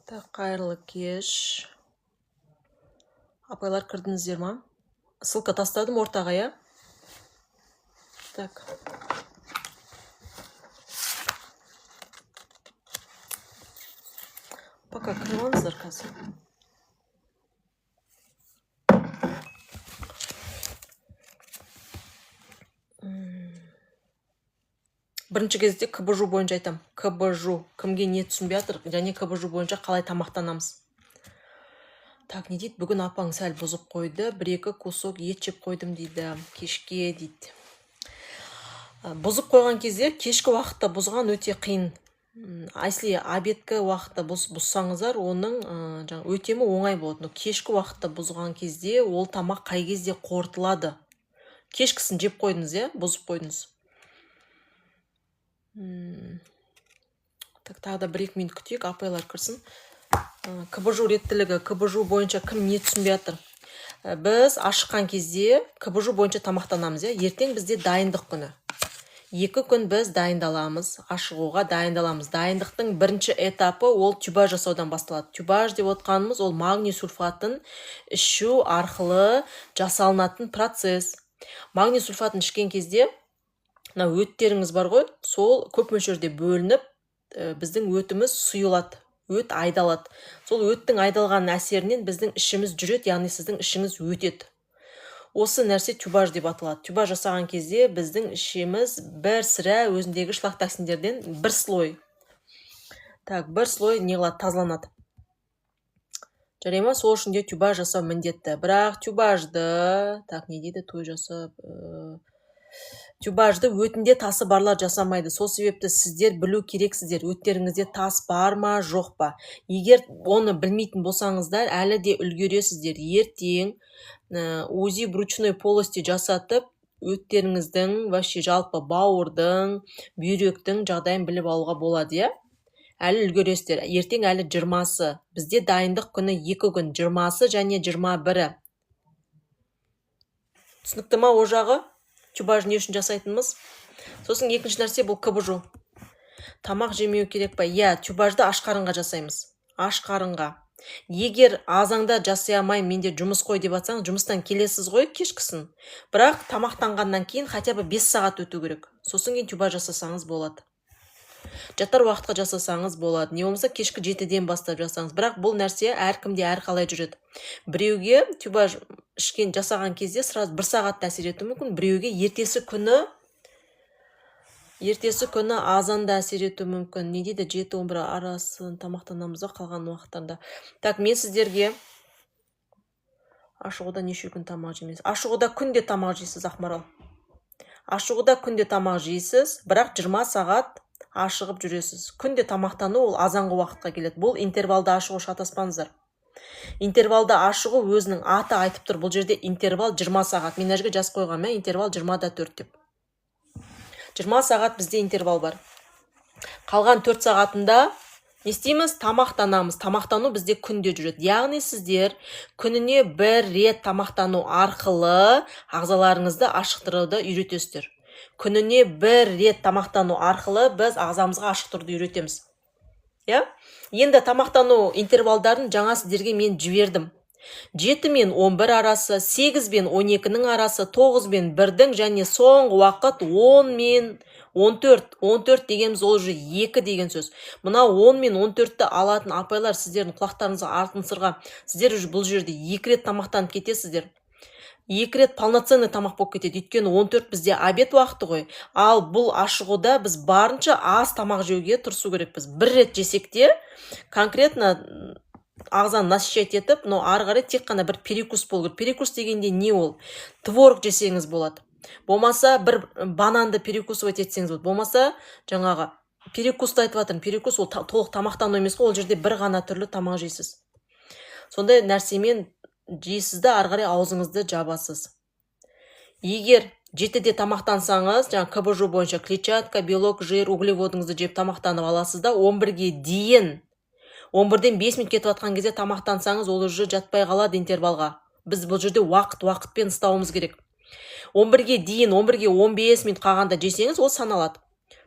Так, қайырлы кеш. Апайлар, кірдіңіздер ма? Ссылка тастадым ортаға, иә? Так. Пока кіріп алыңыздар қазір. Бірінші кезде КБЖУ бойынша айтам. КБЖУ. Кімге не түсінбей жатыр және КБЖУ бойынша қалай тамақтанамыз. Так, не дейді? Бүгін апаң сәл бұзып қойды. Бір-екі кусок ет жеп қойдым дейді. Кешке дейді. Бұзып қойған кезде кешкі уақытта бұзған өте қиын. А если обедкі уақытта бұзсаңыздар, оның жаңа өтемі оңай болады. Но кешкі уақытта бұзған кезде ол тамақ қай кезде қорытылады? Кешкісін жеп қойдыңыз, иә? Бұзып қойдыңыз. Так, тағы да бір-екі минут күтейік, апайлар кірсін. КБЖУ реттілігі, КБЖУ бойынша кім не түсінбей жатыр? Біз ашыққан кезде КБЖУ бойынша тамақтанамыз, иә? Ертең бізде дайындық күні. 2 күн біз дайындаламыз, ашығуға дайындаламыз. Дайындықтың бірінші этапы ол тюбаж жасаудан басталады. Тюбаж деп отқанымыз ол магний сульфатын ішу арқылы жасалынатын процесс. Магний сульфатын ішкен кезде мына өттеріңіз бар ғой, сол көп мөлшерде бөлініп, біздің өтіміз сұйылады, өт айдалады. Сол өттің айдалған әсерінен біздің ішіміз жүреді, яғни сіздің ішіңіз өтеді. Осы нәрсе тюбаж деп аталады. Тюбаж жасаған кезде біздің ішіміз бір сірә өзіндегі шлак токсиндерден бір слой. Так, бір слой не қылады, тазаланады. Жарай ма? Сол үшін де тюбаж жасау міндетті. Бірақ тюбажды, так, не дейді, той жасап, тюбажды өтінде тасы барлар жасамайды. Сол себепті сіздер білу керексіздер, өттеріңізде тас бар ма, жоқ па. Егер оны білмейтін болсаңыздар, әлі де үлгересіздер. Ертең УЗИ брюшной полости жасатып, өттеріңіздің, вообще жалпы бауырдың, бүйректің жағдайын біліп алуға болады, иә? Әлі үлгересіздер. Ертең әлі 20-сы. Бізде дайындық күні 2 күн, 20-сы және 21-і. Түсінікті ма о жағы? Тюбаж не үшін жасайтынымыз? Сосын екінші нәрсе бұл КБЖУ. Тамақ жемеу керек па? Иә, тюбажды аш қарынға жасаймыз. Аш қарынға. Егер азаңда жасай алмаймын, менде жұмыс қой деп жатсаңыз, жұмыстан келесіз ғой кешкісін. Бірақ тамақтанғаннан кейін хотя бы 5 сағат өту керек. Сосын кейін тюбаж жасасаңыз болады. Жатар уақытқа жасасаңыз болады. Не болмаса кешкі 7-ден бастап жасаңыз. Бірақ бұл нәрсе әркімде әрқалай жүреді. Біреуге тюбаж ішкен жасаған кезде сразу 1 сағатта әсер етуі мүмкін, біреуге ертесі күні азанда әсер етуі мүмкін. Не дейді, 7-11 арасын тамақтанамыз ба қалған уақыттарда? Так, мен сіздерге ашығуда неше күн тамақ жемейсіз? Ашығуда күнде тамақ жейсіз, Ақмарал. Ашығуда күнде тамақ жейсіз, бірақ 20 сағат ашығып жүресіз. Күнде тамақтану ол азанғы уақытқа келеді. Бұл интервалда ашығу, шатаспаңыздар. Интервалда ашығу өзінің аты айтып тұр. Бұл жерде интервал 20 сағат. Мен мына жерге жазып қойғанмын, интервал 24 деп. 20 сағат бізде интервал бар. Қалған 4 сағатында не істейміз? Тамақтанамыз. Тамақтану бізде күнде жүреді. Яғни сіздер күніне бір рет тамақтану арқылы ағзаларыңызды ашықтыруды үйретесіздер. Күніне бір рет тамақтану арқылы біз ағзамызға ашықтыруды үйретеміз. Иә? Енді тамақтану интервалдарын жаңа сіздерге мен жібердім. 7 мен 11 арасы, 8 бен 12-нің арасы, 9 бен 1-дің және соңғы уақыт 10 мен 14. 14 дегеніміз ол уже 2 деген сөз. Мына 10 мен 14-ті алатын апайлар, сіздердің құлақтарыңызға алтын сырға. Сіздер уже бұл жерде 2 рет тамақтанып кетесіздер. 2 рет полноценный тамақ болып кетеді. Өйткені 14 бізде обед уақыты ғой. Ал бұл ашығуда біз барынша аз тамақ жеуге тырысу керекпіз. Бір рет жесек те конкретно ағзаны насыщать етіп, но ары қарай тек қана бір перекус болу керек. Перекус дегенде не ол? Творог жесеңіз болады. Болмаса бір бананды перекусывать етсеңіз болады. Болмаса жаңағы перекусты айтып жатырмын. Перекус ол толық тамақтану емес қой, ол жерде бір ғана түрлі тамақ жейсіз. Сондай нәрсемен жейсіз да ары қарай аузыңызды жабасыз. Егер 7-де тамақтансаңыз, жаңа КБЖУ бойынша клетчатка, белок, жир, углеводыңызды жеп тамақтанып аласыз да, 11-ге дейін, 11-ден 5 минут кетіп жатқан кезде тамақтансаңыз, ол уже жатпай қалады интервалға. Біз бұл жерде уақыт уақытпен ұстауымыз керек. 11-ге дейін, 11-ге 15 минут қалғанда жесеңіз, ол саналады.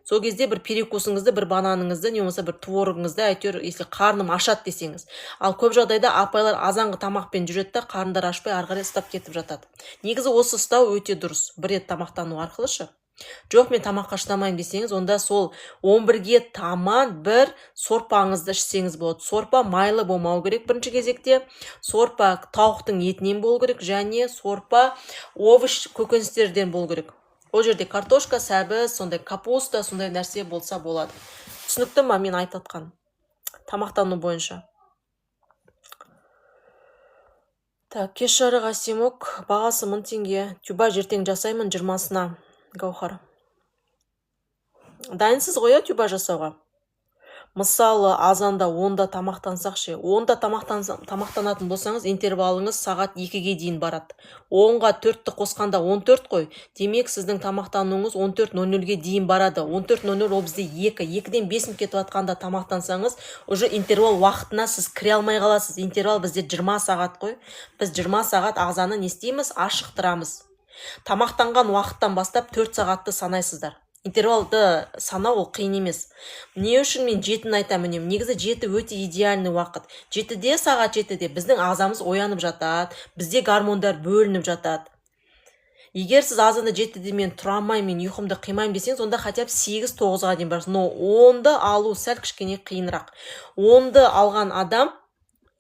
Сол кезде бір перекусыңызды, бір бананыңызды, не болмаса бір творогыңызды, әйтеуір, если қарным ашады десеңіз. Ал көп жағдайда апайлар азанғы тамақпен жүреді да, қарындары ашпай ары қарай ұстап кетіп жатады. Негізі осы ұстау өте дұрыс, бір рет тамақтану арқылы шы. Жоқ, мен тамаққа шыдамаймын десеңіз, онда сол 11-ге таман бір сорпаңызды ішсеңіз болады. Сорпа майлы болмау керек бірінші кезекте. Сорпа тауықтың етінен болу керек және сорпа овощ көкөністерден болу керек. Ол жерде картошка, сәбіз, сондай капуста, сондай нәрсе болса болады. Түсінікті ма мен айтып жатқан тамақтану бойынша? Так, кеш жарық Әсемок, бағасы 1000 теңге. Тюбаж ертең жасаймын 20-сына. Гаухар. Дайынсыз ғой, иә, тюбаж жасауға? Мысалы, азанда 10-да тамақтансақ ше, 10-да тамақтанатын болсаңыз, интервалыңыз сағат 2-ге дейін барады. 10-ға 4-ті қосқанда 14 қой. Демек, сіздің тамақтануыңыз 14:00-ге дейін барады. 14:00 ол бізде 2. 2-ден 5 минут кетіп жатқанда тамақтансаңыз, уже интервал уақытына сіз кіре алмай қаласыз. Интервал бізде 20 сағат қой. Біз 20 сағат ағзаны не істейміз? Ашықтырамыз. Тамақтанған уақыттан бастап 4 сағатты санайсыздар. Интервалды санау ол қиын емес. Не үшін мен 7-ні айтамын үнемі? Негізі 7 өте идеальный уақыт. 7-де, сағат 7-де біздің ағзамыз оянып жатады, бізде гормондар бөлініп жатады. Егер сіз азанда 7-де мен тұра алмаймын, мен ұйқымды қимаймын десеңіз, онда хотя бы 8-9-ға дейін барасыз. Но 10-ды алу сәл кішкене қиынырақ. 10-ды алған адам,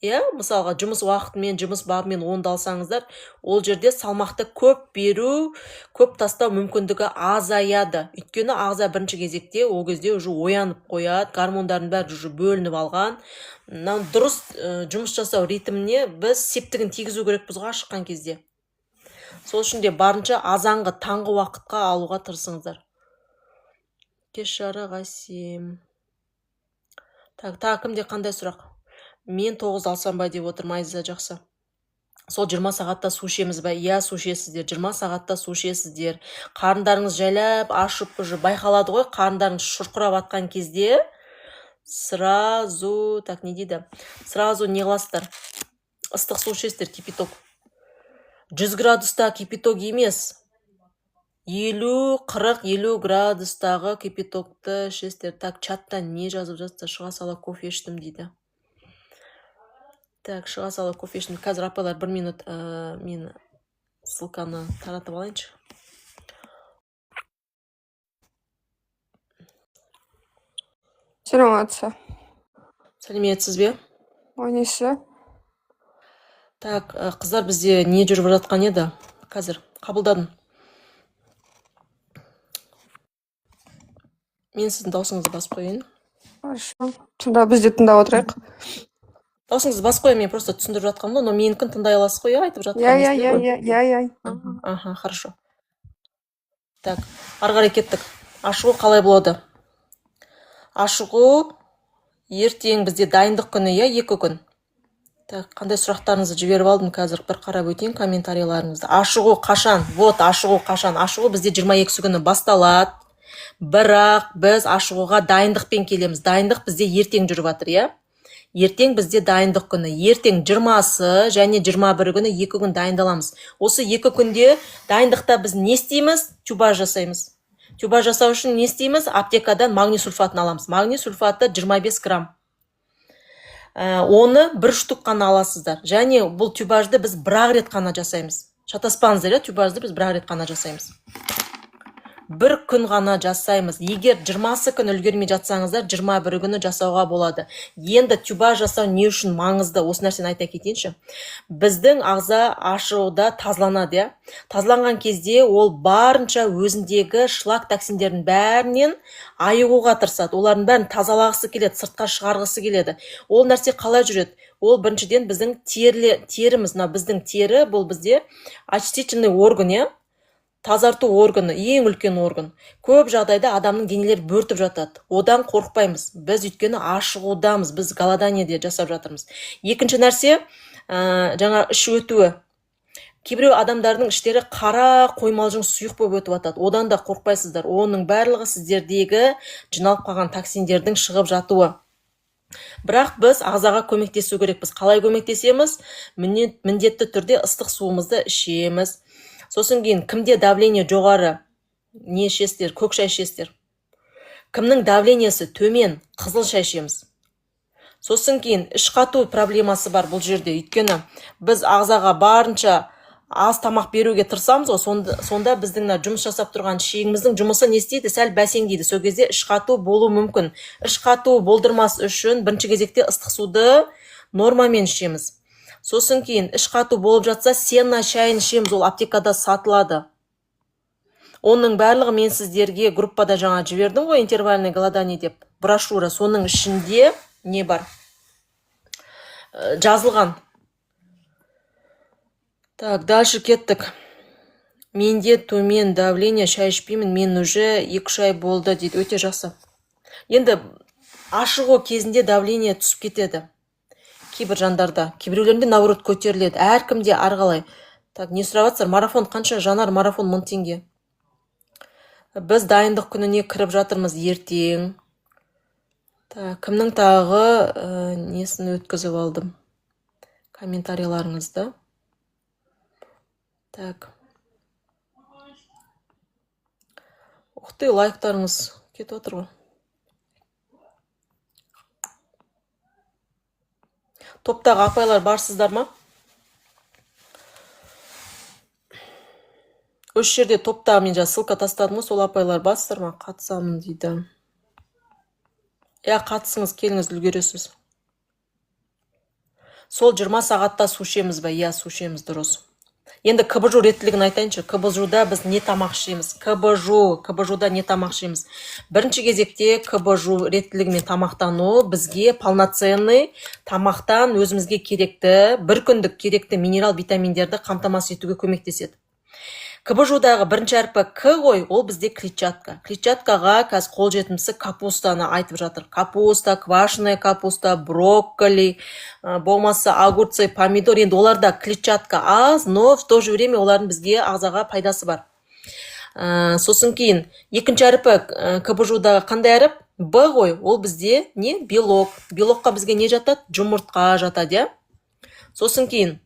иә, мысалға жұмыс уақытымен, жұмыс бабымен 10-ды алсаңыздар, ол жерде салмақты көп беру, көп тастау мүмкіндігі азаяды. Өйткені ағза бірінші кезекте ол кезде уже оянып қояды, гормондардың бәрі уже бөлініп алған. Мынау дұрыс жұмыс жасау ритміне біз септігін тигізу керекпіз ғой ашыққан кезде. Сол үшін де барынша азанғы таңғы уақытқа алуға тырысыңыздар. Кеш жарық Әсем. Так, тағы кімде қандай сұрақ? Мен 9 алсам ба деп отырмын, Айза, жақсы. Сол 20 сағатта су ішеміз ба? Иә, су ішесіздер. 20 сағатта су ішесіздер. Қарындарыңыз жайлап ашып уже байқалады ғой, қарындарыңыз шұрқырап атқан кезде сразу, так, не дейді? Сразу не қыласыздар? Ыстық су ішесіздер, кипяток. 100 градуста кипяток емес. 50, 40, 50 градустағы кипятокты ішесіздер. Так, чатта не жазып жатса, шыға сала кофе іштім дейді. Так, шыға сала кофе іштім. Қазір, апайлар, бір минут, мен ссылканы таратып алайыншы. Саламатсыз. Сәлеметсіз бе? Ой, несі? Так, қыздар, бізде не жүріп жатқан еді? Қазір қабылдадым. Мен сіздің даусыңызды басып қояйын. Хорошо. Сонда біз де тыңдап отырайық. Даусыңызды басып қояйын, мен просто түсіндіріп жатқанмын ғой, но менікін тыңдай аласыз ғой, иә, айтып Иә, жатқанын иә, естіледі иә, ғой? иә, иә, иә. Аха, хорошо. Так, ары қарай кеттік. Ашығу қалай болады? Ашығу ертең бізде дайындық күні, иә, 2 күн. Так, қандай сұрақтарыңызды жіберіп алдым, қазір бір қарап өтейін комментарийларыңызды. Ашығу қашан? Вот, ашығу қашан? Ашығу бізде 22 күні басталады. Бірақ біз ашығуға дайындықпен келеміз. Дайындық бізде ертең жүріп жатыр, иә? Ертең бізде дайындық күні. Ертең 20-сы және 21 күні 2 күн дайындаламыз. Осы 2 күнде дайындықта біз не істейміз? Тюбаж жасаймыз. Тюбаж жасау үшін не істейміз? Аптекадан магний сульфатын аламыз. Магний сульфаты 25 грамм. Оны бір штук қана аласыздар. Және бұл тюбажды біз бір-ақ рет қана жасаймыз. Шатаспаңыздар, иә, тюбажды біз бір-ақ рет қана жасаймыз. Бір күн ғана жасаймыз. Егер 20 күні үлгермей жатсаңыздар, 21 күні жасауға болады. Енді тюбаж жасау не үшін маңызды? Осы нәрсені айта кетейінші. Біздің ағза ашығуда тазаланады, иә. Тазаланған кезде ол барынша өзіндегі шлак токсиндердің бәрінен айығуға тырысады. Олардың бәрін тазалағысы келеді, сыртқа шығарғысы келеді. Ол нәрсе қалай жүреді? Ол біріншіден біздің теріміз, мына біздің тері, бұл бізде очистительный орган, иә? Тазарту органы, ең үлкен орган. Көп жағдайда адамның денелері бөртіп жатады. Одан қорықпаймыз. Біз өйткені ашығудамыз, біз голоданиеде жасап жатырмыз. Екінші нәрсе, жаңа іш өтуі. Кейбіреу адамдардың іштері қара қоймалжың сұйық болып өтіп жатады. Одан да қорықпайсыздар. Оның барлығы сіздердегі жиналып қалған токсиндердің шығып жатуы. Бірақ біз ағзаға көмектесу керекпіз. Қалай көмектесеміз? Міндетті түрде ыстық суымызды ішеміз. Сосын кейін кімде давление жоғары, не ішесіздер? Көк шай ішесіздер. Кімнің давлениесі төмен, қызыл шай ішеміз. Сосын кейін іш қату проблемасы бар бұл жерде, өйткені біз ағзаға барынша аз тамақ беруге тырысамыз ғой, сонда біздің мына жұмыс жасап тұрған ішегіміздің жұмысы не істейді, сәл бәсеңдейді. Сол кезде іш қату болуы мүмкін. Іш қату болдырмас үшін бірінші кезекте ыстық суды нормамен ішеміз. Сосын кейін іш қату болып жатса, сена шайын ішеміз, ол аптекада сатылады. Оның барлығы мен сіздерге группада жаңа жібердім ғой, интервальный голодание деп брошюра, соның ішінде не бар? Жазылған. Так, дальше кеттік. Менде төмен давление, шай ішпеймін, мен уже 2-3 ай болды дейді. Өте жақсы. Енді ашығу кезінде давление түсіп кетеді кейбір жандарда, кейбіреулерінде наоборот көтеріледі, әркімде әрқалай. Так, не сұрап жатсыздар? Марафон қанша, Жанар? Марафон 1000 теңге. Біз дайындық күніне кіріп жатырмыз ертең. Так, кімнің тағы несін өткізіп алдым комментарийларыңызды? Так, ух ты, лайктарыңыз кетіп жатыр ғой. Топтағы апайлар барсыздар ма? Осы жерде топта мен жаңа ссылка тастадым ғой, сол апайлар барсыздар ма? Қатысамын дейді. Иә, қатысыңыз, келіңіз, үлгересіз. Сол 20 сағатта су ішеміз ба? Иә, су ішеміз, дұрыс. Енді КБЖУ реттілігін айтайыншы. КБЖУ-да біз не тамақ ішеміз? КБЖУ-да не тамақ ішеміз? Бірінші кезекте КБЖУ реттілігімен тамақтану бізге полноценный тамақтан өзімізге керекті, бір күндік керекті минерал, витаминдерді қамтамасыз етуге көмектеседі. КБЖУ-дағы бірінші әрпі К ғой, ол бізде клетчатка. Клетчаткаға қазір қолжетімдісі капустаны айтып жатыр. Капуста, квашеная капуста, брокколи, болмаса огурцы, помидор. Енді оларда клетчатка аз, но в то же время олардың бізге ағзаға пайдасы бар. Сосын кейін екінші әрпі КБЖУ-дағы қандай әріп? Б ғой, ол бізде не? Белок. Белокқа бізге не жатады? Жұмыртқа жатады, иә? Сосын кейін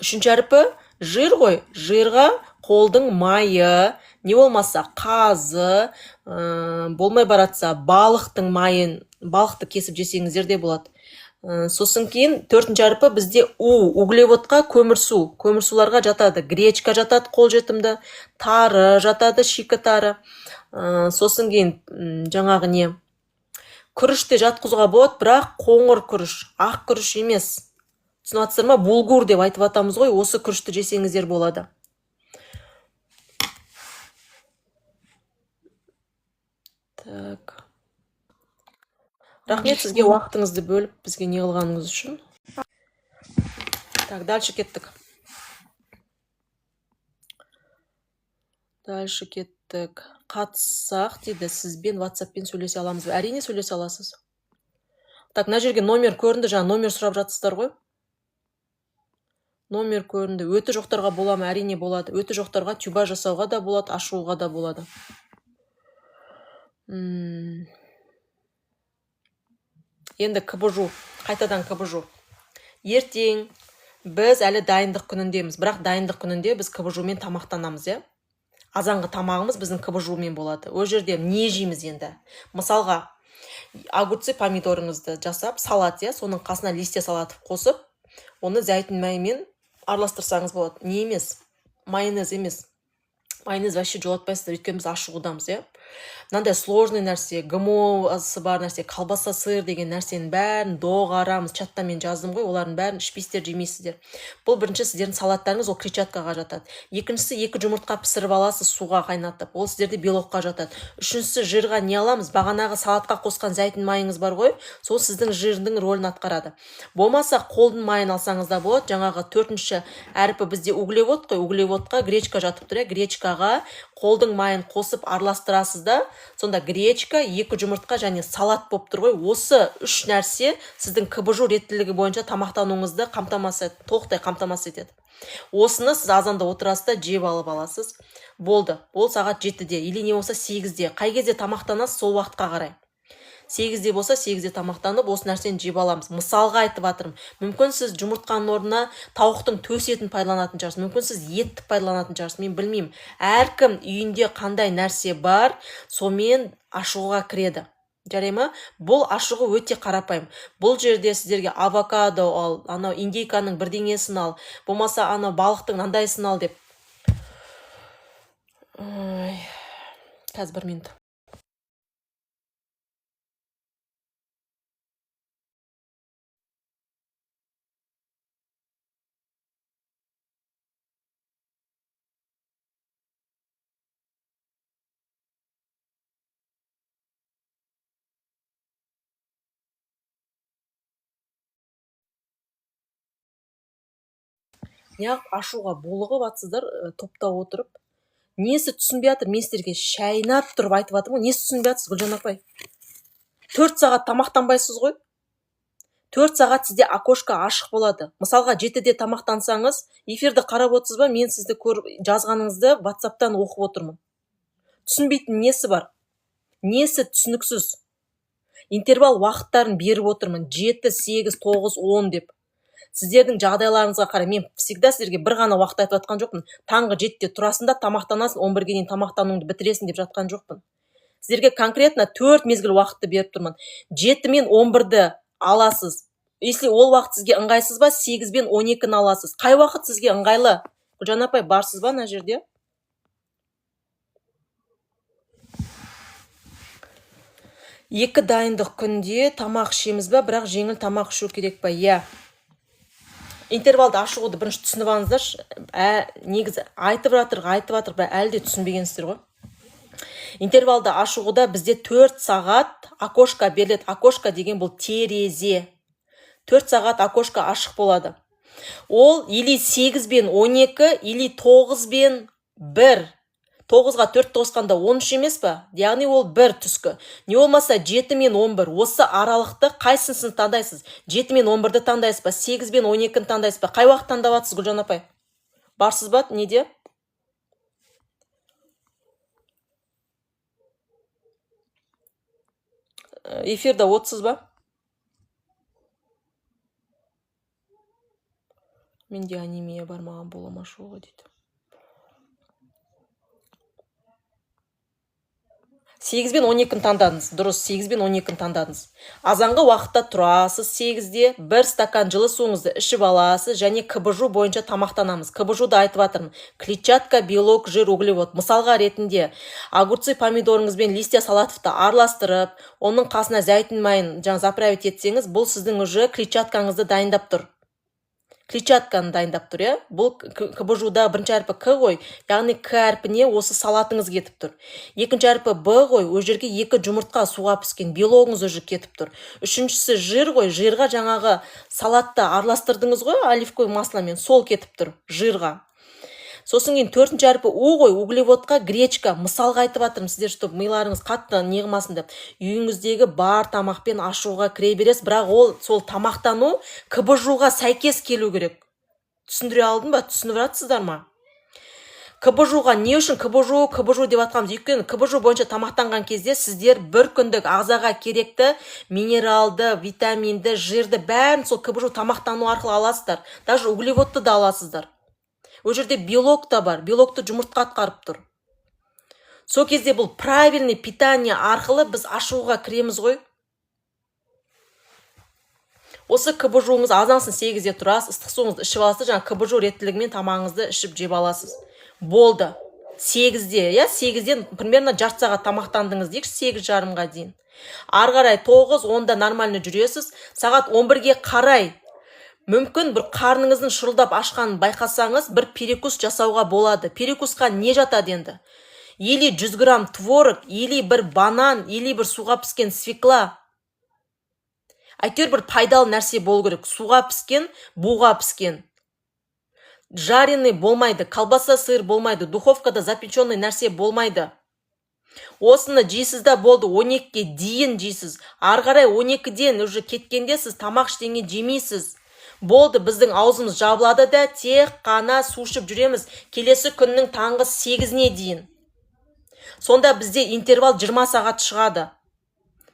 үшінші әрпі жир ғой. Жирға қолдың майы, не болмаса қазы, болмай баратса балықтың майын, балықты кесіп жесеңіздер де болады. Сосын кейін төртінші әрпі бізде У, углеводқа көмірсу, көмірсуларға жатады. Гречка жатады қолжетімді, тары жатады, шикі тары. Сосын кейін жаңағы не? Күріш те жатқызуға болады, бірақ қоңыр күріш, ақ күріш емес. Түсініп жатсыздар ма? Булгур деп айтып атамыз ғой, осы күрішті жесеңіздер болады. Так. Рахмет сізге уақытыңызды бөліп, бізге не қылғаныңыз үшін. Так, дальше кеттік. Дальше кеттік. Қатыссақ дейді, сізбен WhatsApp-пен сөйлесе аламыз ба? Әрине сөйлесе аласыз. Так, мына жерге номер көрінді, жаңа номер сұрап жатсыздар ғой. Номер көрінді. Өті жоқтарға бола ма? Әрине болады. Өті жоқтарға тюба жасауға да болады, ашуға да болады. Енді КБЖУ, қайтадан КБЖУ. Ертең біз әлі дайындық күніндеміз, бірақ дайындық күнінде біз КБЖУ-мен тамақтанамыз, иә? Азанғы тамағымыз біздің КБЖУ-мен болады. Ол жерде не жейміз енді? Мысалға, огурцы, помидорыңызды жасап, салат, иә, соның қасына листья салатов қосып, оны зәйтүн майымен араластырсаңыз болады. Не емес, майонез емес. Майонез вообще жолатпайсыздар, өйткені біз ашығудамыз, иә? Мынандай сложный нәрсе, ГМО-сы бар нәрсе, колбаса, сыр деген нәрсенің бәрін доғарамыз. Чатта мен жаздым ғой, олардың бәрін ішпейсіздер, жемейсіздер. Бұл бірінші сіздердің салаттарыңыз, ол клетчаткаға жатады. Екіншісі, 2 жұмыртқа пісіріп аласыз суға қайнатып, ол сіздерде белокқа жатады. Үшіншісі, жирға не аламыз? Бағанағы салатқа қосқан зәйтүн майыңыз бар ғой, сол сіздің жирдің рөлін атқарады. Болмаса қолдың майын алсаңыз да болады. Жаңағы төртінші әрпі бізде углевод қой, углеводқа гречка жатып тұр, иә, гречкаға қолдың майын қосып араластырасыз да, сонда гречка, 2 жұмыртқа және салат болып тұр ғой. Осы үш нәрсе сіздің КБЖУ реттілігі бойынша тамақтануыңызды толықтай қамтамасыз етеді. Осыны сіз азанда отырасыз да жеп алып аласыз. Болды. Ол сағат 7-де или не болмаса 8-де. Қай кезде тамақтанасыз, сол уақытқа қарай. 8-де болса, 8-де тамақтанып, осы нәрсені жеп аламыз. Мысалға айтып жатырмын. Мүмкін, сіз жұмыртқаның орнына тауықтың төс етін пайдаланатын шығарсыз, мүмкін, сіз етті пайдаланатын шығарсыз, мен білмеймін. Әркім үйінде қандай нәрсе бар, сонымен ашығуға кіреді. Жарай ма? Бұл ашығу өте қарапайым. Бұл жерде сіздерге авокадо ал, анау индейканың бірдеңесін ал, болмаса анау балықтың мынандайсын ал деп. Ой, қазір, бір минут. Неғып ашуға булығып жатсыздар топта отырып? Несі түсінбей жатыр? Мен сіздерге шайнап тұрып айтып жатырмын ғой. Несі түсінбей жатсыз, Гүлжан апай? 4 сағат тамақтанбайсыз ғой. 4 сағат сізде окошко ашық болады. Мысалға, 7-де тамақтансаңыз, эфирді қарап отырсыз ба? Мен сізді көріп, жазғаныңызды ватсаптан оқып отырмын. Түсінбейтін несі бар? Несі түсініксіз? Интервал уақыттарын беріп отырмын: 7, 8, 9, 10 деп. Сіздердің жағдайларыңызға қарай. Мен всегда сіздерге бір ғана уақыт айтып жатқан жоқпын. Таңғы 7-де тұрасың да, тамақтанасың, 11-ге дейін тамақтануыңды бітіресің деп жатқан жоқпын. Сіздерге конкретно төрт мезгіл уақытты беріп тұрмын. 7 мен 11-ді аласыз. Если ол уақыт сізге ыңғайсыз ба, 8 бен 12-ні аласыз. Қай уақыт сізге ыңғайлы? Гүлжан апай, барсыз ба ана жерде? Екі дайындық күнде тамақ ішеміз ба, бірақ жеңіл тамақ ішу керек па? Иә. Интервалды ашығуды бірінші түсініп алыңыздаршы. Негізі айтып жатыр, айтып жатыр, бірақ әлі де түсінбегенсіздер ғой. Интервалды ашығуда бізде 4 сағат окошко беріледі. Окошко деген бұл терезе. 4 сағат окошко ашық болады. Ол или 8 бен 12, или 9 бен 1. 9-ға 4-ті қосқанда 13 емес па? Яғни ол бір түскі. Не болмаса 7 мен 11. Осы аралықты қайсысын таңдайсыз? 7 мен 11-ді таңдайсыз ба, 8 бен 12-ні таңдайсыз ба? Қай уақыт таңдап жатсыз, Гүлжан апай? Барсыз ба неде? Эфирде отырсыз ба? Менде анемия бар, маған бола ма ашуға дейді. 8 бен 12-ні таңдадыңыз, дұрыс. 8 бен 12-ні таңдадыңыз. Азанғы уақытта тұрасыз 8-де, бір стакан жылы суыңызды ішіп аласыз және КБЖУ бойынша тамақтанамыз. КБЖУ-ды айтып жатырмын: клетчатка, белок, жир, углевод. Мысалға ретінде огурцы, помидорыңызбен листья салатовты араластырып, оның қасына зәйтүн майын жаңа заправить етсеңіз, бұл сіздің уже клетчаткаңызды дайындап тұр, клетчатканы дайындап тұр, иә. Бұл КБЖУ-да бірінші әрпі К ғой, яғни К әрпіне осы салатыңыз кетіп тұр. Екінші әрпі Б ғой, ол жерге екі жұмыртқа суға піскен, белогыңыз уже кетіп тұр. Үшіншісі жир ғой, жирға жаңағы салатты араластырдыңыз ғой оливковый масломен, сол кетіп тұр жирға. Сосын кейін төртінші әрпі У ғой, углеводқа гречка. Мысалға айтып жатырмын сіздер, чтобы миларыңыз қатты неғылмасын деп. Үйіңіздегі бар тамақпен ашуға кіре бересіз, бірақ ол сол тамақтану КБЖУ-ға сәйкес келу керек. Түсіндіре алдым ба? Түсініп жатсыздар ма? КБЖУ-ға не үшін КБЖУ, КБЖУ деп жатқанымыз? Өйткені КБЖУ бойынша тамақтанған кезде сіздер бір күндік ағзаға керекті минералды, витаминді, жирді, бәрін сол КБЖУ тамақтану арқылы аласыздар. Даже углеводты да аласыздар. Ол жерде белок та бар, белокты жұмыртқа атқарып тұр. Сол кезде бұл правильный питание арқылы біз ашуға кіреміз ғой. Осы КБЖУ-ңыз, азансын 8-де тұрасыз, ыстық суыңызды ішіп аласыз, жаңағы КБЖУ реттілігімен тамағыңызды ішіп жеп аласыз, болды. 8-де, иә, 8-ден примерно жарты сағат тамақтандыңыз дейікші, 8:30-ға дейін. Ары қарай 9, 10-да нормально жүресіз. Сағат 11-ге қарай мүмкін бір қарныңыздың шұрылдап ашқанын байқасаңыз, бір перекус жасауға болады. Перекусқа не жатады енді? Или 100 грамм творог, или бір банан, или бір суға піскен свекла. Әйтеуір бір пайдалы нәрсе болу керек. Суға піскен, буға піскен, жареный болмайды, колбаса, сыр болмайды, духовкада запеченный нәрсе болмайды. Осыны жейсіз да, болды, 12-ге дейін жейсіз. Ары қарай 12-ден уже кеткенде сіз тамақ ештеңе жемейсіз, болды. Біздің аузымыз жабылады да, тек қана су ішіп жүреміз келесі күннің таңғы 8-іне дейін. Сонда бізде интервал 20 сағат шығады.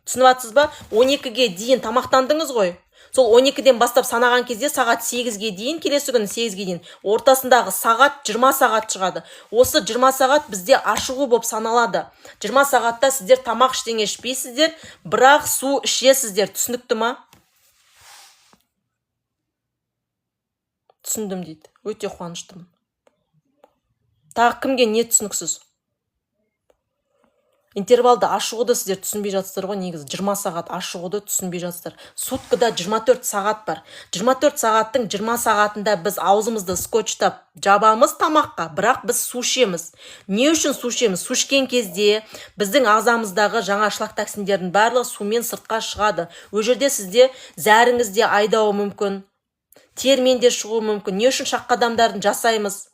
Түсініп жатсыз ба? 12-ге дейін тамақтандыңыз ғой. Сол 12-ден бастап санаған кезде сағат 8-ге дейін, келесі күні 8-ге дейін ортасындағы сағат 20 сағат шығады. Осы 20 сағат бізде ашығу болып саналады. 20 сағатта сіздер тамақ ештеңе ішпейсіздер, бірақ су ішесіздер. Түсінікті ма? Түсіндім дейді. Өте қуаныштымын. Тағы кімге не түсініксіз? Интервалды ашығуды сіздер түсінбей жатсыздар ғой негізі. 20 сағат ашығуды түсінбей жатсыздар. Суткада 24 сағат бар. 24 сағаттың 20 сағатында біз аузымызды скотчтап жабамыз тамаққа, бірақ біз су ішеміз. Не үшін су ішеміз? Су ішкен кезде біздің ағзамыздағы жаңа шлак, токсиндердің барлығы сумен сыртқа шығады. Ол жерде сізде зәріңіз де айдауы мүмкін, термен де шығуы мүмкін. Не үшін шақ қадамдарын жасаймыз?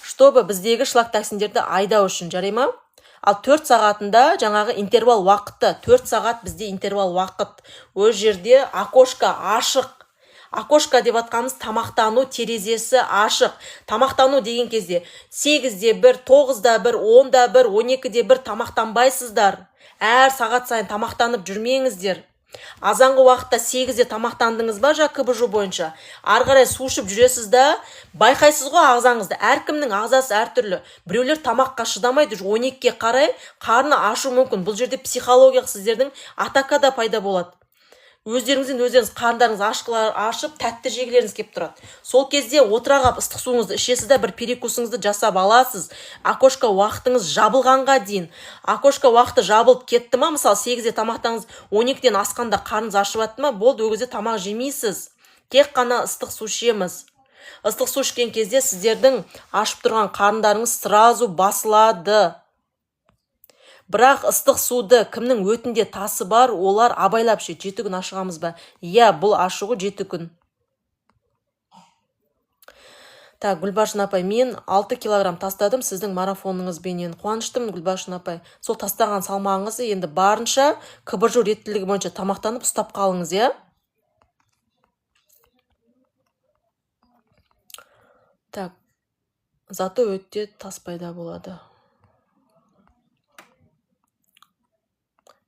Чтобы біздегі шлак, токсиндерді айдау үшін, жарай ма? Ал 4 сағатында жаңағы интервал уақыты, 4 сағат бізде интервал уақыт. Ол жерде окошко ашық. Окошко деп жатқанымыз тамақтану терезесі ашық. Тамақтану деген кезде 8-де бір, 9-да бір, 10-да бір, 12-де бір тамақтанбайсыздар. Әр сағат сайын тамақтанып жүрмеңіздер. Азанғы уақытта 8-де тамақтандыңыз ба, жаңа КБЖУ бойынша ары қарай су ішіп жүресіз да, байқайсыз ғой ағзаңызды. Әркімнің ағзасы әртүрлі. Біреулер тамаққа шыдамайды, уже 12-ге қарай қарны ашу мүмкін. Бұл жерде психологиялық сіздердің атака да пайда болады. Өздеріңізден өздеріңіз қарындарыңыз ашып, тәтті жегілеріңіз келіп тұрады. Сол кезде отыра қалып ыстық суыңызды ішесіз да, бір перекусыңызды жасап аласыз окошко уақытыңыз жабылғанға дейін. Окошко уақыты жабылып кетті ма, мысалы, 8-де тамақтаныңыз, 12-ден асқанда қарныңыз ашып жатты ма, болды, ол кезде тамақ жемейсіз, тек қана ыстық су ішеміз. Ыстық су ішкен кезде сіздердің ашып тұрған қарындарыңыз сразу басылады. Бірақ ыстық суды кімнің өтінде тасы бар, олар абайлап ішеді. 7 күн ашығамыз ба? Иә, бұл ашығу 7 күн. Так, Гүлбаршын апай, мен 6 килограмм тастадым сіздің марафоныңызбенен. Қуаныштымын, Гүлбаршын апай. Сол тастаған салмағыңызды енді барынша КБЖУ реттілігі бойынша тамақтанып ұстап қалыңыз, иә. Так, зато өтте тас пайда болады.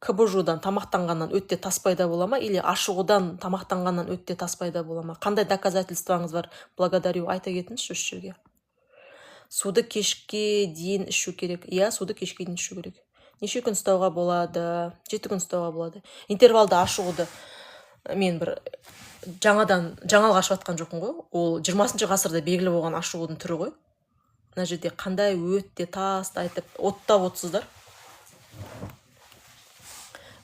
КБЖУ-дан тамақтанғаннан өтте тас пайда бола ма, или ашығудан тамақтанғаннан өтте тас пайда бола ма? Қандай доказательствоңыз бар? Благодарю, айта кетіңізші осы жерге. Суды кешке дейін ішу керек. Иә, суды кешке дейін ішу керек. Неше күн ұстауға болады? 7 күн ұстауға болады. Интервалды ашығуды мен бір жаңадан жаңалық ашып жатқан жоқпын ғой. Ол 20 ғасырда белгілі болған ашығудың түрі ғой. Мына жерде қандай өтте тасты айтып оттап отырсыздар.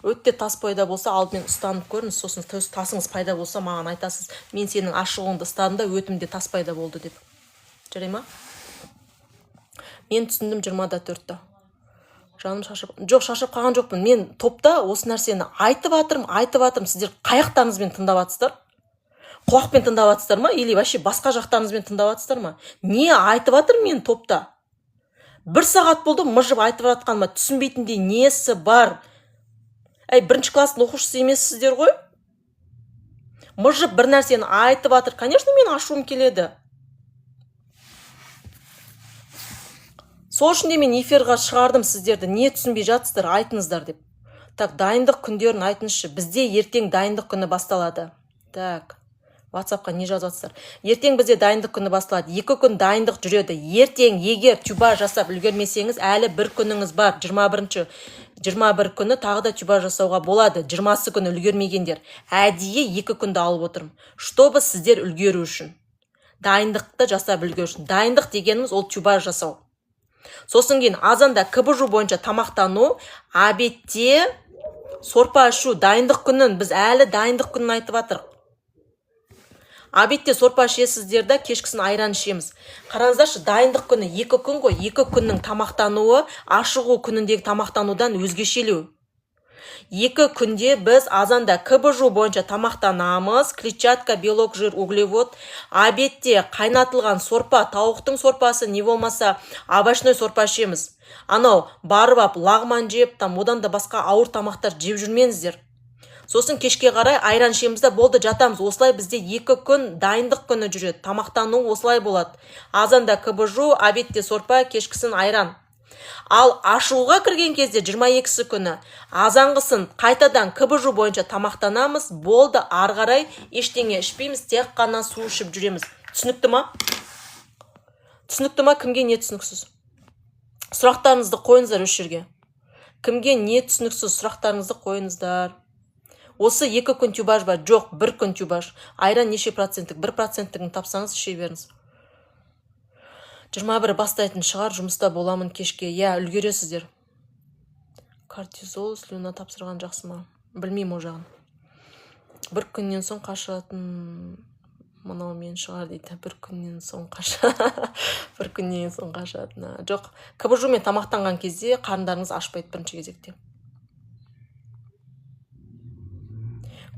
Өтте тас пайда болса, алдымен ұстанып көріңіз, сосын тасыңыз пайда болса, маған айтасыз: мен сенің ашығуыңды ұстадым да, өтімде тас пайда болды деп. Жарай ма? Мен түсіндім 24-ті. Жаным шаршап, жоқ, шаршап қалған жоқпын. Мен топта осы нәрсені айтып жатырмын, айтып жатырмын. Сіздер қай жақтарыңызбен тыңдап жатсыздар? Құлақпен тыңдап жатсыздар ма, или вообще басқа жақтарыңызбен тыңдап жатсыздар ма? Не айтып жатырмын мен топта? Бір сағат болды мыжып айтып жатқаныма, түсінбейтіндей несі бар? Әй, бірінші класстың оқушысы емессіздер ғой. Мыжып бір нәрсені айтып жатыр, конечно, мен ашуым келеді. Сол үшін де мен эфирға шығардым сіздерді, не түсінбей жатсыздар, айтыңыздар деп. Так, дайындық күндерін айтыңызшы. Бізде ертең дайындық күні басталады. Так, WhatsAppқа не жазып жатсыздар? Ертең бізде дайындық күні басталады. 2 күн дайындық жүреді. Ертең егер тюбаж жасап үлгермесеңіз, әлі бір күніңіз бар. 21-ші, 21 күні тағы да тюбаж жасауға болады. 20-сы күні үлгермегендер. Әдейі 2 күнді алып отырмын, чтобы сіздер үлгеру үшін. Дайындықты жасап үлгеру үшін. Дайындық дегеніміз ол тюбаж жасау. Сосын кейін азанда КБЖУ бойынша тамақтану, обедте сорпа ішу. Дайындық күнін біз әлі дайындық күнін айтып жатырық. Обедте сорпа ішесіздер да, кешкісін айран ішеміз. Қараңыздаршы, дайындық күні 2 күн ғой. 2 күннің тамақтануы ашығу күніндегі тамақтанудан өзгешелеу. 2 күнде біз азанда КБЖУ бойынша тамақтанамыз: клетчатка, белок, жир, углевод. Обедте қайнатылған сорпа, тауықтың сорпасы, не болмаса овощной сорпа ішеміз. Анау барып ап лағман жеп, там одан да басқа ауыр тамақтар жеп жүрмеңіздер. Сосын кешке қарай айран ішеміз да, болды, жатамыз. Осылай бізде 2 күн дайындық күні жүреді. Тамақтану осылай болады: азанда КБЖУ, обедте сорпа, кешкісін айран. Ал ашығуға кірген кезде 22-сі күні азанғысын қайтадан КБЖУ бойынша тамақтанамыз, болды, ары қарай ештеңе ішпейміз, тек қана су ішіп жүреміз. Түсінікті ма? Түсінікті ма? Кімге не түсініксіз? Сұрақтарыңызды қойыңыздар осы жерге. Кімге не түсініксіз, сұрақтарыңызды қойыңыздар. Осы 2 күн тюбаж ба? Жоқ, 1 күн тюбаж. Айран неше проценттік? 1 проценттігін тапсаңыз іше беріңіз. 21 бастайтын шығар, жұмыста боламын кешке. Иә, үлгересіздер. Кортизол, слюна тапсырған жақсы ма? Білмеймін ол жағын. Бір күннен соң қашатын мынау мен шығар дейді. Бір күннен соң қаша. Бір күннен соң қашатын. Жоқ, КБЖУ мен тамақтанған кезде қарындарыңыз ашпайды бірінші кезекте.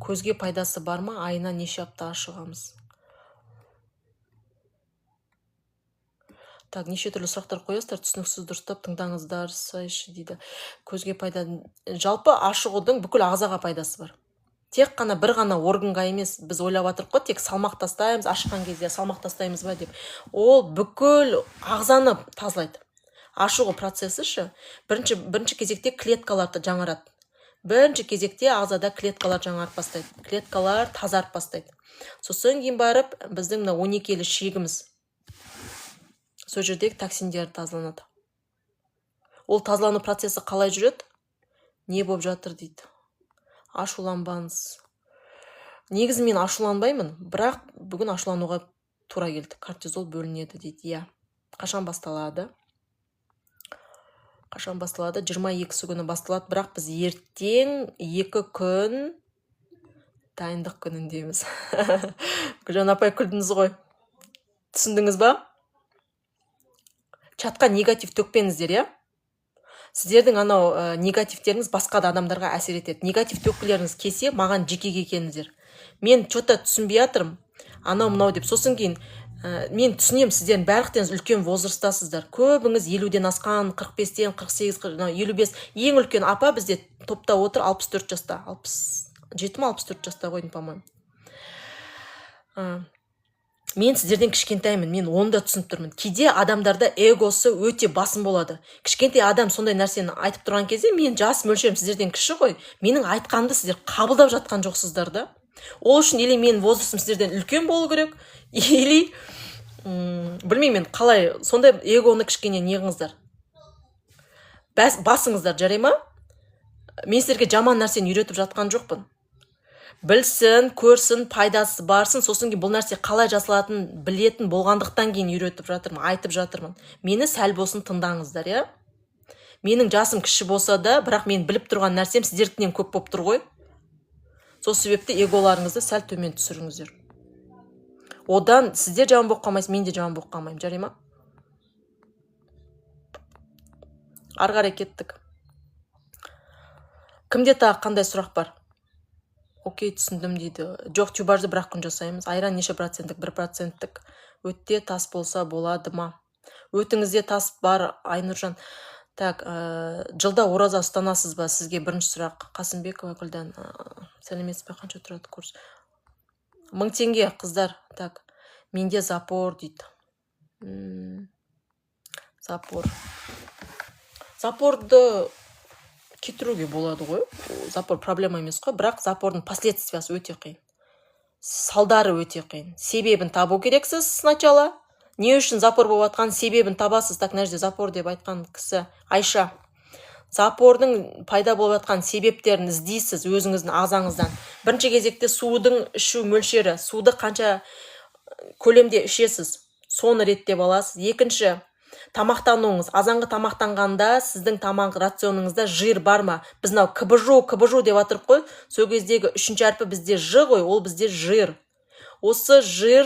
Көзге пайдасы бар ма? Айына неше апта ашығамыз? Так, неше түрлі сұрақтар қоясыздар, түсініксіз, дұрыстап тыңдаңыздар, сайшы дейді. Көзге пайда, жалпы ашығудың бүкіл ағзаға пайдасы бар. Тек қана бір ғана органға емес, біз ойлап жатырмық қой, тек салмақ тастаймыз, ашыққан кезде салмақ тастаймыз ба деп. Ол бүкіл ағзаны тазалайды. Ашығу процесі ше, бірінші кезекте клеткаларды жаңарады. Бірінші кезекте ағзада клеткалар жаңарып бастайды. Клеткалар тазарып бастайды. Сосын кейін барып біздің мына 12-лі шегіміз, сол жердегі токсиндер тазаланады. Ол тазалану процесі қалай жүреді? Не болып жатыр дейді. Ашуланбаңыз. Негізі мен ашуланбаймын, бірақ бүгін ашулануға тура келді. Кортизол бөлінеді дейді. Иә. Қашан басталады? Қашан басталады? 22-сі күні басталады, бірақ біз ертең 2 күн дайындық күніндеміз. Гүлжан апай, күлдіңіз ғой. Түсіндіңіз ба? Чатқа негатив төкпеңіздер, иә? Сіздердің анау негативтеріңіз басқа да адамдарға әсер етеді. Негатив төккілеріңіз келсе, маған жекеге келіңіздер. Мен чё-то түсінбей жатырмын, анау мынау деп. Сосын кейін мен түсінемін, сіздердің барлықтарыңыз үлкен возрастасыздар. Көбіңіз 50-ден асқан, 45-тен, 48, 55. Ең үлкен апа бізде топта отыр, 64 жаста. 67 ма, 64 жаста қойдым, по-моему. Мен сіздерден кішкентаймын, мен оны да түсініп тұрмын. Кейде адамдарда эгосы өте басым болады. Кішкентай адам сондай нәрсені айтып тұрған кезде, мен жас мөлшерім сіздерден кіші ғой, менің айтқанымды сіздер қабылдап жатқан жоқсыздар да. Ол үшін или менің возрастым сіздерден үлкен болу керек, или білмеймін мен қалай, сондай эгоны кішкене не қылыңыздар, басыңыздар, жарай ма? Мен сіздерге жаман нәрсені үйретіп жатқан жоқпын. Білсін, көрсін, пайдасы барсын, сосын кейін бұл нәрсе қалай жасалатынын білетін болғандықтан кейін үйретіп жатырмын, айтып жатырмын. Мені сәл болсын тыңдаңыздар, иә? Менің жасым кіші болса да, бірақ мен біліп тұрған нәрсем сіздердікінен көп болып тұр ғой. Сол себепті эголарыңызды сәл төмен түсіріңіздер. Одан сіздер жаман болып қалмайсыз, мен де жаман болып қалмаймын, жарай ма? Ары қарай кеттік. Кімде тағы қандай сұрақ бар? Окей, түсіндім дейді. Жоқ, тюбажды бір-ақ күн жасаймыз. Айран неше проценттік? 1 проценттік. Өтте тас болса болады ма? Өтіңізде тас бар, Айнұржан. Так, жылда ораза ұстанасыз ба? Сізге бірінші сұрақ. Қасымбекова Гүлдан. Сәлеметсіз бе, қанша тұрады курс? 1000 теңге, қыздар. Так, менде запор дейді. Запор. Запорды кетіруге болады ғой. Запор проблема емес қой, бірақ запордың последствиясы өте қиын. Салдары өте қиын. Себебін табу керексіз сначала. Не үшін запор болып жатқан себебін табасыз. Так, мына жерде запор деп айтқан кісі Айша. Запордың пайда болып жатқан себептерін іздейсіз өзіңіздің ағзаңыздан. Бірінші кезекте судың ішу мөлшері, суды қанша көлемде ішесіз, соны реттеп аласыз. Екінші, тамақтануыңыз. Азанғы тамақтанғанда сіздің тамақ рационыңызда жир бар ма? Біз мынау КБЖУ, КБЖУ деп жатырмық қой. Сол кездегі үшінші әрпі бізде Ж ғой, ол бізде жир. Осы жир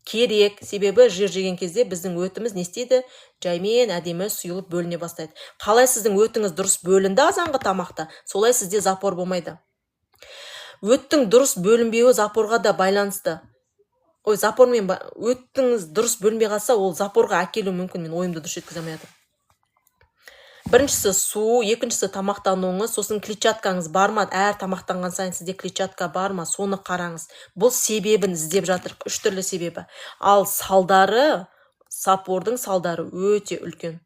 керек, себебі жир жеген кезде біздің өтіміз не істейді? Жаймен әдемі сұйылып бөліне бастайды. Қалай сіздің өтіңіз дұрыс бөлінді азанғы тамақта, солай сізде запор болмайды. Өттің дұрыс бөлінбеуі запорға да байланысты. Ой, запормен өттіңіз дұрыс бөлінбей қалса, ол запорға әкелуі мүмкін. Мен ойымды дұрыс жеткізе алмай жатырмын. Біріншісі су, екіншісі тамақтануыңыз, сосын клетчаткаңыз бар ма? Әр тамақтанған сайын сізде клетчатка бар ма? Соны қараңыз. Бұл себебін іздеп жатыр, үш түрлі себебі. Ал салдары, запордың салдары өте үлкен.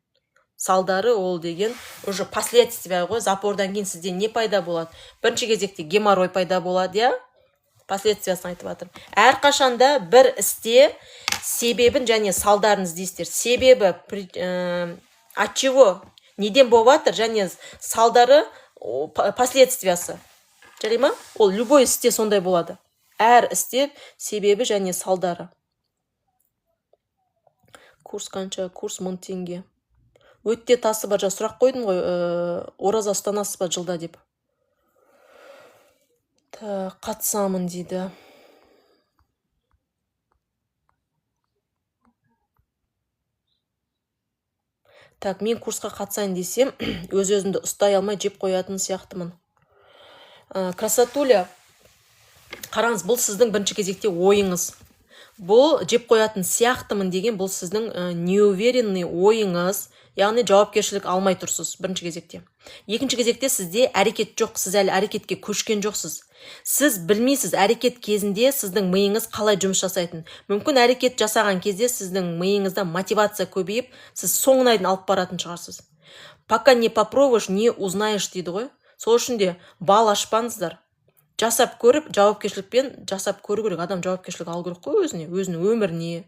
Салдары ол деген уже последствия ғой. Запордан кейін сізде не пайда болады? Бірінші кезекте геморрой пайда болады, иә. Последствиясын айтып жатырмын. Әрқашанда бір істе себебін және салдарын іздейсіздер. Себебі от чего, неден болып жатыр, және салдары, последствиясы. Жарай ма? Ол любой істе сондай болады. Әр істе себебі және салдары. Курс қанша? Курс 1000 теңге. Өтте тасы бар. Жаңа сұрақ қойдым ғой, ораза ұстанасыз ба жылда деп. Так, қатысамын дейді. Так, мен курсқа қатысайын десем, өз өзімді ұстай алмай жеп қоятын сияқтымын. Красотуля, қараңыз, бұл сіздің бірінші кезекте ойыңыз. Бұл жеп қоятын сияқтымын деген, бұл сіздің неуверенный ойыңыз, яғни жауапкершілік алмай тұрсыз бірінші кезекте. Екінші кезекте сізде әрекет жоқ, сіз әлі әрекетке көшкен жоқсыз. Сіз білмейсіз, әрекет кезінде сіздің миыңыз қалай жұмыс жасайтын. Мүмкін, әрекет жасаған кезде сіздің миыңызда мотивация көбейіп, сіз соңына дейін алып баратын шығарсыз. Пока не попробуешь, не узнаешь дейді ғой. Сол үшін де бал ашпаңыздар. Жасап көріп, жауапкершілікпен жасап көру керек. Адам жауапкершілік алу керек қой өзіне, өзінің өміріне.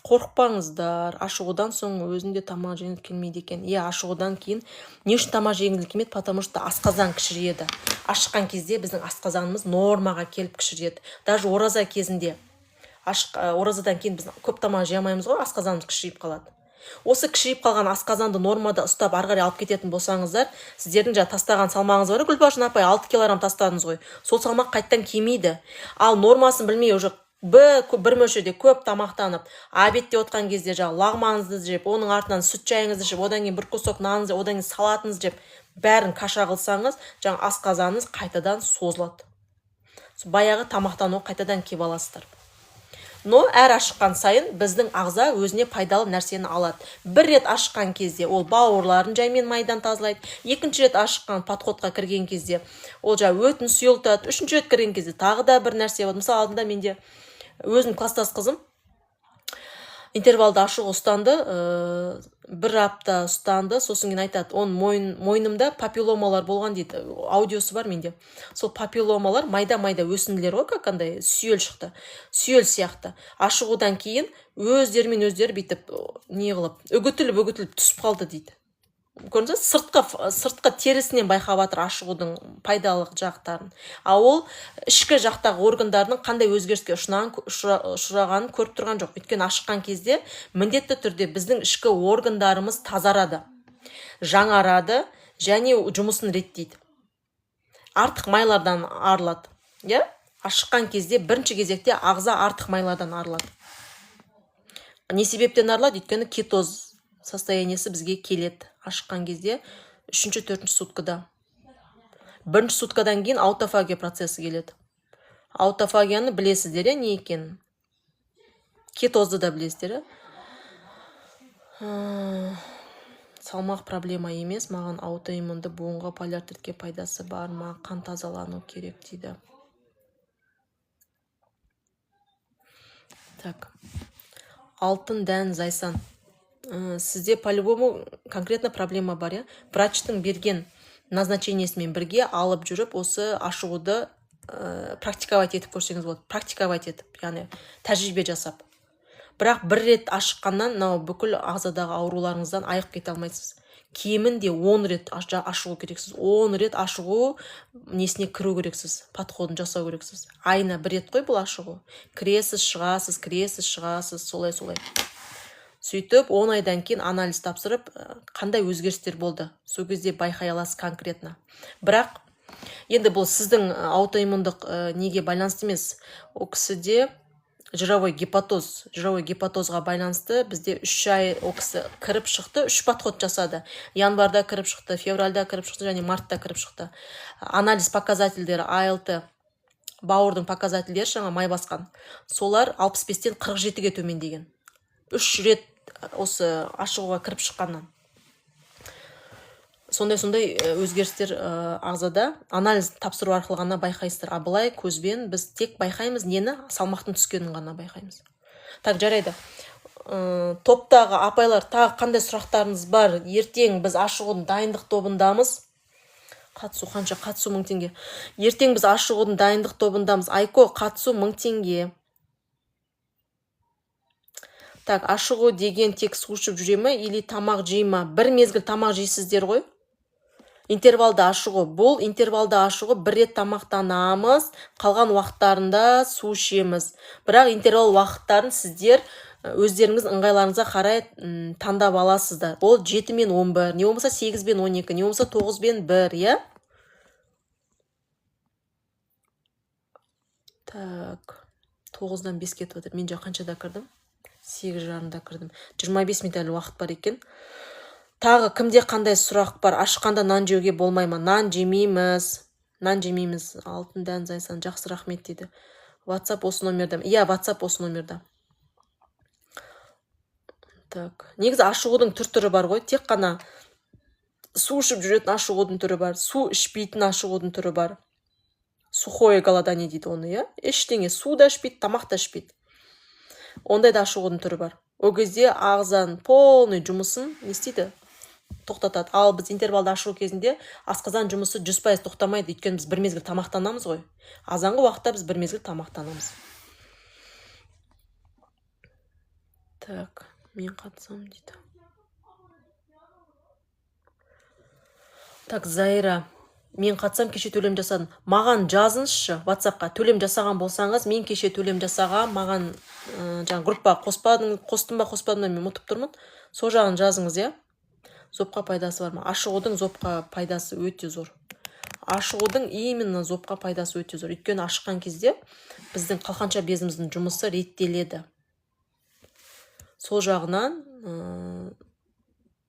Қорықпаңыздар, ашығудан соң өзінде тамақ жегіңіз келмейді екен. Иә, ашығудан кейін не үшін тамақ жегіңіз келмейді? Потому что асқазан кішірейеді. Ашыққан кезде біздің асқазанымыз нормаға келіп кішіреді. Даже ораза кезінде, ашық, оразадан кейін біз көп тамақ жей алмаймыз ғой, асқазанымыз кішірейіп қалады. Осы кішірейіп қалған асқазанды нормада ұстап, ары қарай алып кететін болсаңыздар, сіздердің жаңа тастаған салмағыңыз бар ғой, Гүлбаршын апай, 6 килограмм тастадыңыз ғой, сол салмақ қайтадан келмейді. Ал нормасын білмей, уже бір мөлшерде көп тамақтанып, обедте отқан кезде жаңағы лағманыңызды жеп, оның артынан сүт шайыңызды ішіп, одан кейін бір кусок наныңызды, одан кейін салатыңызды жеп, бәрін каша қылсаңыз, жаңағы асқазаныңыз қайтадан созылады. Баяғы тамақтану қайтадан келіп аласыздар. Но әр ашыққан сайын біздің ағза өзіне пайдалы нәрсені алады. Бір рет ашыққан кезде ол бауырларын жаймен майдан тазалайды. Екінші рет ашыққан подходқа кірген кезде ол жаңағы өтін сұйылтады. Үшінші рет кірген кезде тағы да бір нәрсе болады. Мысалы, алдында менде өзім класстас қызым интервалды ашық ұстанды, бір апта ұстанды. Сосын кейін айтады, оның мойнымда папилломалар болған дейді. Аудиосы бар менде. Сол папилломалар майда майда өсінділер ғой, как андай сүйел шықты, сүйел сияқты. Ашығудан кейін өздерімен өздері бүйтіп не қылып, үгітіліп үгітіліп түсіп қалды дейді. Көрдіңіз ба, сыртқы терісінен байқап жатыр ашығудың пайдалы жақтарын. А ол ішкі жақтағы органдардың қандай өзгеріске ұшырағанын көріп тұрған жоқ. Өйткені ашыққан кезде міндетті түрде біздің ішкі органдарымыз тазарады, жаңарады және жұмысын реттейді, артық майлардан арылады. Иә, ашыққан кезде бірінші кезекте ағза артық майлардан арылады. Не себептен арылады? Өйткені кетоз состояниесі бізге келеді ашыққан кезде үшінші, төртінші суткада. Бірінші суткадан кейін аутофагия процесі келеді. Аутофагияны білесіздер, иә, не екенін? Кетозды да білесіздер, иә? Салмақ проблема емес маған. Аутоиммунды буынға, полиартритке пайдасы бар ма? Қан тазалану керек дейді. Так, Алтын Дән Зайсан, сізде по-любому конкретно проблема бар, иә. Врачтың берген назначениесімен бірге алып жүріп, осы ашығуды практиковать етіп көрсеңіз болады. Практиковать етіп, яғни тәжірибе жасап. Бірақ бір рет ашыққаннан мынау бүкіл ағзадағы ауруларыңыздан айығып кете алмайсыз. Кемінде 10 рет ашығу керексіз. 10 рет ашығу несіне кіру керексіз, подходын жасау керексіз. Айына бір рет қой бұл ашығу. Кіресіз, шығасыз, кіресіз, шығасыз, солай, солай. Сөйтіп 10 айдан кейін анализ тапсырып, қандай өзгерістер болды, сол кезде байқай аласыз конкретно. Бірақ енді бұл сіздің аутоиммундық неге байланысты емес. Ол кісіде жировой гепатоз. Жировой гепатозға байланысты бізде 3 ай ол кісі кіріп шықты, үш подход жасады. Январьда кіріп шықты, февральда кіріп шықты және мартта кіріп шықты. Анализ показательдері, АЛТ, бауырдың показательдері, жаңа май басқан, солар 65-тен 47-ге төмендеген үш рет осы ашығуға кіріп шыққаннан. Сондай сондай өзгерістер ағзада анализ тапсыру арқылы ғана байқайсыздар. А былай көзбен біз тек байқаймыз нені? Салмақтың түскенін ғана байқаймыз. Так, жарайды. Топтағы апайлар, тағы қандай сұрақтарыңыз бар? Ертең біз ашығудың дайындық тобындамыз. Қатысу қанша? Қатысу 1000 теңге. Ертең біз ашығудың дайындық тобындамыз. Айко, қатысу 1000 теңге. Так, ашығу деген тек су ішіп жүре ме или тамақ жей ма? Бір мезгіл тамақ жейсіздер ғой. Интервалда ашығу. Бұл интервалда ашығу, бір рет тамақтанамыз, қалған уақыттарында су ішеміз. Бірақ интервал уақыттарын сіздер өздеріңіз ыңғайларыңызға қарай таңдап аласыздар. Ол 7 мен 11, не болмаса 8 бен 12, не болмаса 9 бен 1, иә? Так, 9-дан 5 кетіп жатыр. Мен жаңа қаншада кірдім? 8:30-да кірдім. 25 минут әлі уақыт бар екен. Тағы кімде қандай сұрақ бар? Ашқанда нан жеуге болмай ма? Нан жемейміз. Нан жемейміз. Алтын дән зайсан, жақсы, рахмет дейді. WhatsApp осы номерде. Иә, WhatsApp осы номерде. Так, негізі ашығудың түр-түрі бар ғой. Тек қана су ішіп жүретін ашығудың түрі бар, су ішпейтін ашығудың түрі бар. Сухое голодание дейді оны, иә? Ештеңе, су да ішпейді, тамақ та ішпейді. Ондай да ашығудың түрі бар. Ол кезде ағзаның полный жұмысын не істейді? Тоқтатады. Ал біз интервалды ашығу кезінде асқазан жұмысы 100% тоқтамайды, өйткені біз бір мезгіл тамақтанамыз ғой. Азанғы уақытта біз бір мезгіл тамақтанамыз. Так, мен қатысамын дейді. Так, Зайра, мен қатысам, кеше төлем жасадым. Маған жазыңызшы WhatsAppқа, төлем жасаған болсаңыз, мен кеше төлем жасаған, маған, жаңа группаға қоспадың, қостым ба, қоспадым ба, мен ұмытып тұрмын. Сол жағын жазыңыз, иә? Зобқа пайдасы бар ма? Ашығудың зобқа пайдасы өте зор. Ашығудың именно зобқа пайдасы өте зор. Өйткені ашыққан кезде біздің қалқанша безіміздің жұмысы реттеледі. Сол жағынан,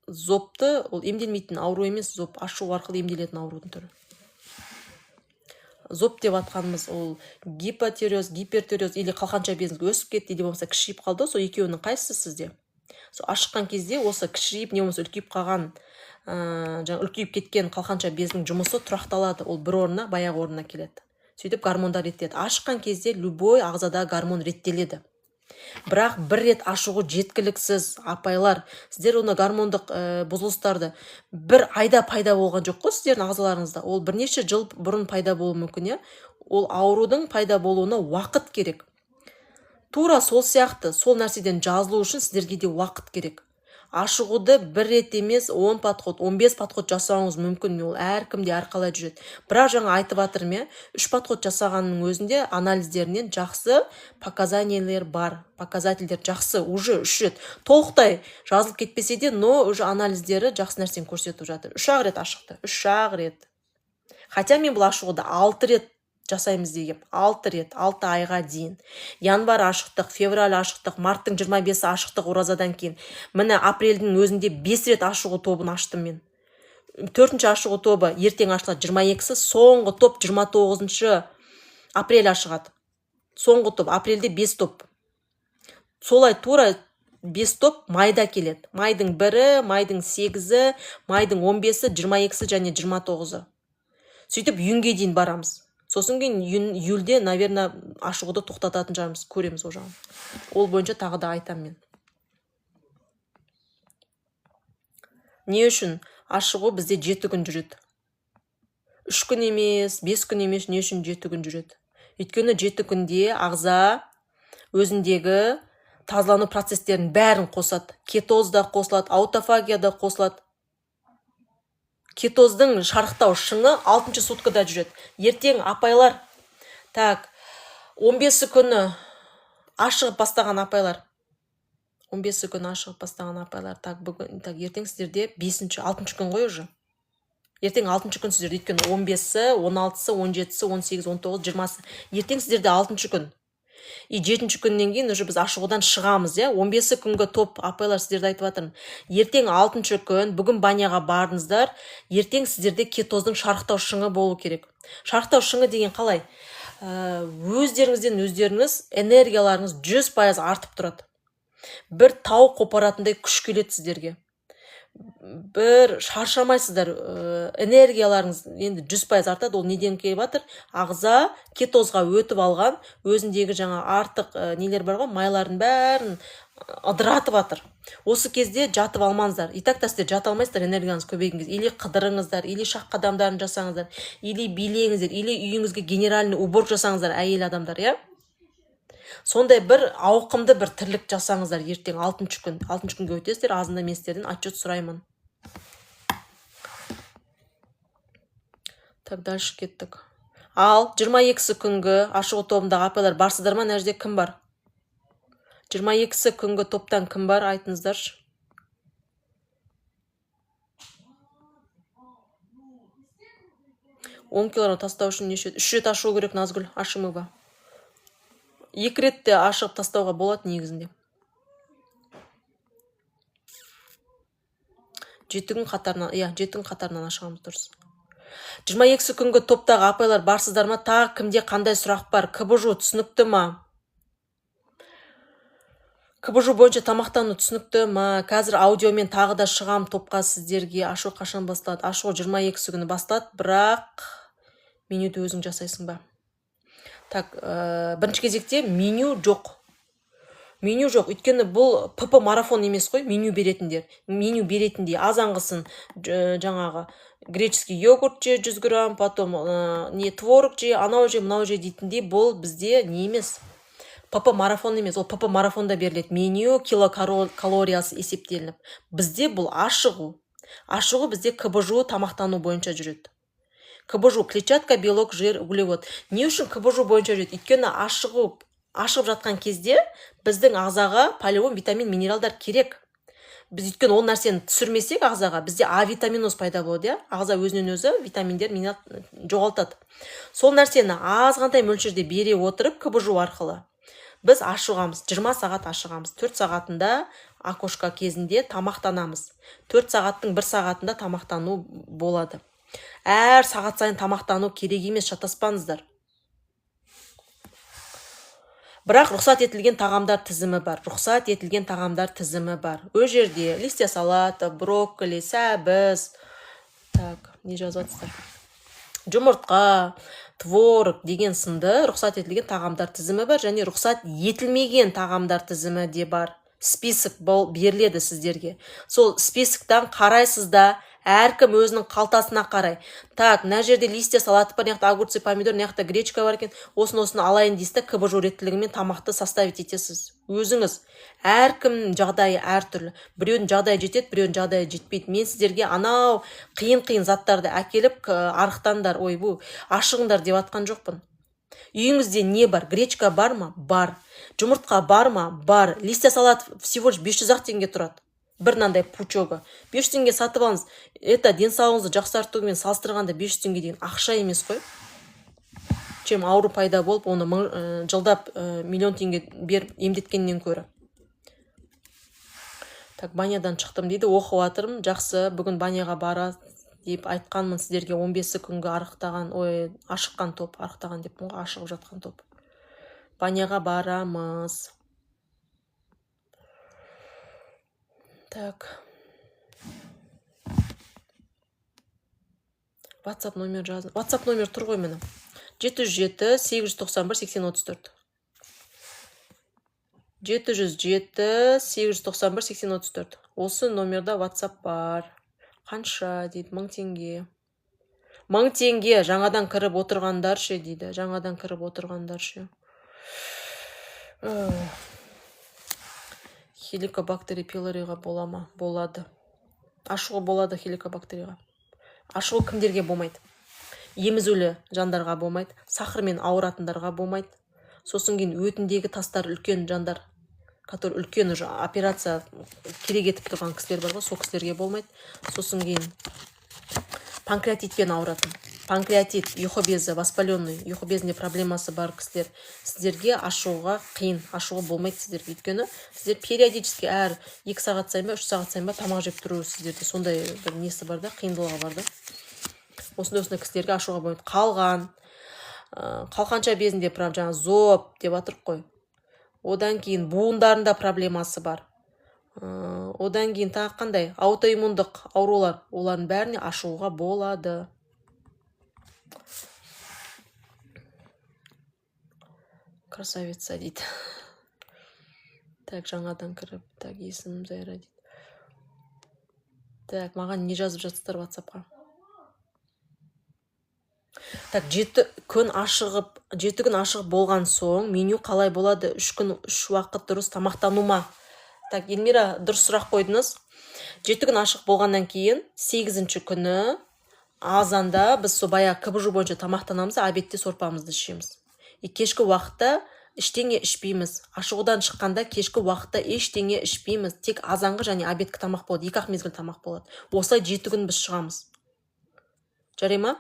зобты, ол емделмейтін ауру емес, зоб ашу арқылы емделетін аурудың түрі. Зоб деп атқанымыз ол гипотиреоз, гипертиреоз или қалқанша безіңіз өсіп кетті или болмаса кішірейіп қалды, сол екеуінің қайсысы сізде? Сол ашыққан кезде осы кішірейіп не болмаса үлкейіп қалған, жаңа үлкейіп кеткен қалқанша безінің жұмысы тұрақталады, ол бір орнына, баяғы орнына келеді. Сөйтіп гормондар реттеледі. Ашыққан кезде любой ағзада гормон реттеледі. Бірақ бір рет ашығу жеткіліксіз, апайлар. Сіздер оны гормондық, бұзылыстарды бір айда пайда болған жоқ қой сіздердің ағзаларыңызда. Ол бірнеше жыл бұрын пайда болуы мүмкін, иә? Ол аурудың пайда болуына уақыт керек. Тура сол сияқты, сол нәрседен жазылу үшін сіздерге де уақыт керек. Ашығуды бір рет емес, 10 подход, 15 подход жасауыңыз мүмкін. Ол әркімде әрқалай жүреді. Бірақ жаңа айтып жатырмын, иә, 3 подход жасағанның өзінде анализдерінен жақсы показаниелер бар. Показательдер жақсы, уже 3 рет. Толықтай жазылып кетпесе де, но уже анализдері жақсы нәрсені көрсетіп жатыр. 3-ақ рет ашықты, 3-ақ рет. Хотя мен бұл ашығуды 6 рет жасаймыз дегем. 6 рет, 6 айға дейін. Январь ашықтық, февраль ашықтық, марттың 25-і ашықтық оразадан кейін. Міне апрельдің өзінде 5 рет ашығу тобын аштым мен. 4-ші ашығу тобы ертең ашылады, 22-сі, соңғы топ 29 апрель ашығады. Соңғы топ, апрельде 5 топ. Солай тура 5 топ майда келеді. Майдың 1-і, майдың 8-і, майдың 15-і, 22-сі және 29-ы. Сөйтіп июньге дейін барамыз. Сосын кейін июльде, наверное, ашығуды тоқтататын шығармыз, көреміз ол жағын. Ол бойынша тағы да айтамын мен. Не үшін ашығу бізде 7 күн жүреді? 3 күн емес, 5 күн емес, не үшін 7 күн жүреді? Өйткені 7 күнде ағза өзіндегі тазалану процестерін бәрін қосады. Кетоз да қосылады, аутофагия да қосылады. Кетоздың шарықтау шыңы 6-шы суткада жүреді. Ертең апайлар, так, 15 күні ашығып бастаған апайлар. 15 күні ашығып бастаған апайлар. Так, бүгін, так, ертең сіздерде 5-ші, 6-шы күн ғой уже. Ертең 6-шы күн сіздерде, өйткені 15-і, 16-сы, 17-сі, 18-і, 19-ы, 20-сы. Ертең сіздерде 6-шы күн. И 7-ші күннен кейін уже біз ашығудан шығамыз, иә? 15-і күнгі топ апайлар, сіздерді айтып жатырмын. Ертең 6-шы күн, бүгін баняға бардыңыздар, ертең сіздерде кетоздың шарықтау шыңы болу керек. Шарықтау шыңы деген қалай? Өздеріңізден өздеріңіз энергияларыңыз 100% артып тұрады. Бір тау қопаратындай күш келеді сіздерге. Бір шаршамайсыздар, энергияларыңыз енді 100% артады. Ол неден келіп жатыр? Ағза кетозға өтіп алған, өзіндегі жаңа артық, нелер бар ғой, майлардың бәрін Ыдыратып жатыр. Осы кезде жатып алмаңыздар. И так та сіздер жата алмайсыздар энергияңыз көбейген кезде. Или қыдырыңыздар, или шақ қадамдарын жасаңыздар, или билеңіздер, или үйіңізге генеральный уборка жасаңыздар, әйел адамдар, иә? Сондай бір ауқымды бір тірлік жасаңыздар ертең 6-шы күн. 6-шы күнге өтесіздер, азында мен сіздерден отчет сұраймын. Так, дальше кеттік. Ал 22-сі күнгі ашығу тобындағы апайлар барсыздар ма? Мына жерде кім бар? 22-сі күнгі топтан кім бар, айтыңыздаршы. 10 килограмм тастау үшін неше рет? 3 рет ашу керек, Назгүл Ашимова. 2 рет те ашығып тастауға болады негізінде. 7 күн қатарынан, иә, 7 күн қатарынан ашығамыз, дұрыс. 22-сі күнгі топтағы апайлар барсыздар ма? Тағы кімде қандай сұрақ бар? КБЖУ түсінікті ма? КБЖУ бойынша тамақтану түсінікті ма? Қазір аудиомен тағы да шығам топқа сіздерге. Ашу қашан басталады? Ашу 22-сі күні басталады, бірақ менюді өзің жасайсың ба? Так, бірінші кезекте меню жоқ. Меню жоқ, өйткені бұл ПП марафон емес қой, меню беретіндер. Меню беретіндей азанғысын жаңағы греческий йогурт же 100 грамм, потом не творог же, анау же, мынау же дейтіндей, бұл бізде не емес. ПП марафон емес, ол ПП марафонда беріледі. Меню килокалориясы есептелініп. Бізде бұл ашығу. Ашығу бізде КБЖУ тамақтану бойынша жүреді. КБЖУ клетчатка, белок, жир, углевод. Не үшін КБЖУ бойынша жүреді? Өйткені ашығып жатқан кезде біздің ағзаға по-любому витамин, минералдар керек. Біз өйткені ол нәрсені түсірмесек ағзаға, бізде авитаминоз пайда болады, иә? Ағза өзінен өзі витаминдер, минерал жоғалтады. Сол нәрсені азғантай мөлшерде бере отырып КБЖУ арқылы біз ашығамыз, 20 сағат ашығамыз. 4 сағатында окошко кезінде тамақтанамыз. 4 сағаттың 1 сағатында тамақтану болады. Әр сағат сайын тамақтану керек емес, шатаспаңыздар. Бірақ рұқсат етілген тағамдар тізімі бар. Рұқсат етілген тағамдар тізімі бар. Ол жерде листья салата, брокколи, сәбіз. Так, не жазып жатсыздар? Жұмыртқа, творог деген сынды рұқсат етілген тағамдар тізімі бар және рұқсат етілмеген тағамдар тізімі де бар. Список беріледі сіздерге. Сол списоктан қарайсыз да, әркім өзінің қалтасына қарай. Так, мына жерде листья салат бар, мына жақта огурцы, помидор, мына жақта гречка бар екен. Осыны алайын дейсіз да, КБЖУ реттілігімен тамақты составить етесіз. Өзіңіз. Әркімнің жағдайы әртүрлі. Біреудің жағдайы жетеді, біреудің жағдайы жетпейді. Мен сіздерге анау қиын-қиын заттарды әкеліп, арықтаңдар, ойбу, ашығыңдар деп атқан жоқпын. Үйіңізде не бар? Гречка бар ма? Бар. Жұмыртқа бар ма? Бар. Листья салат всего лишь 500 ақ теңге тұрады. Бір мынандай пучогы. 500 теңге сатып алыңыз. Это денсаулығыңызды жақсартумен салыстырғанда 500 теңге деген ақша емес қой. Чем ауру пайда болып, оны жылдап миллион теңге беріп емдеткеннен көрі. Так, банядан шықтым дейді, оқып жатырмын. Жақсы, бүгін баняға бара деп айтқанмын сіздерге. 15 күнгі арықтаған, ой, ашыққан топ, арықтаған деппін ғой, ашығып жатқан топ. Баняға барамыз. Так. WhatsApp номер жазын. WhatsApp номер тұр ғой міне. 707 891 80 34. 707 891 80 34. Осы номерда WhatsApp бар. Қанша дейді? 1000 теңге. 1000 теңге жаңадан кіріп отырғандар ше дейді. Жаңадан кіріп отырғандар ше. Хеликобактер пилориға бола ма? Болады. Ашуға болады хеликобактерияға. Ашуға кімдерге болмайды? Емізулі жандарға болмайды, сахармен ауыратындарға болмайды. Сосын кейін өтіндегі тастар үлкен жандар, который үлкен уже операция керек етіп тұрған кісілер бар ғой, сол кісілерге болмайды. Сосын кейін панкреатитпен ауыратын, панкреатит, ұйқы безі воспаленный, ұйқы безінде проблемасы бар кісілер, сіздерге ашуға қиын, ашуға болмайды сіздерге. Өйткені сіздер периодически әр 2 сағат сайын ба, 3 сағат сайын ба тамақ жеп тұру, сіздерде сондай бір несі бар да, қиындылығы бар да. Осындай кісілерге ашуға болмайды. Қалған қалқанша безінде прям жаңа зоб деп жатырық қой. Одан кейін буындарында проблемасы бар. Одан кейін тағы қандай аутоиммундық аурулар, олардың бәріне ашуға болады. Красавица дейді. Так, жаңадан кіріп, так, есімім Зайра дейді. Так, маған не жазып жатсыздар ватсапқа? Так, 7 күн ашығып болған соң меню қалай болады? 3 күн үш уақыт дұрыс тамақтану ма? Так, Эльмира, дұрыс сұрақ қойдыңыз. 7 күн ашық болғаннан кейін сегізінші күні азанда біз сол баяғы КБЖУ бойынша тамақтанамыз, обедте сорпамызды ішеміз и кешкі уақытта ештеңе ішпейміз. Ашығудан шыққанда кешкі уақытта ештеңе ішпейміз, тек азанғы және обедкі тамақ болады, екі ақ мезгіл тамақ болады. Осылай 7 күн біз шығамыз, жарай ма?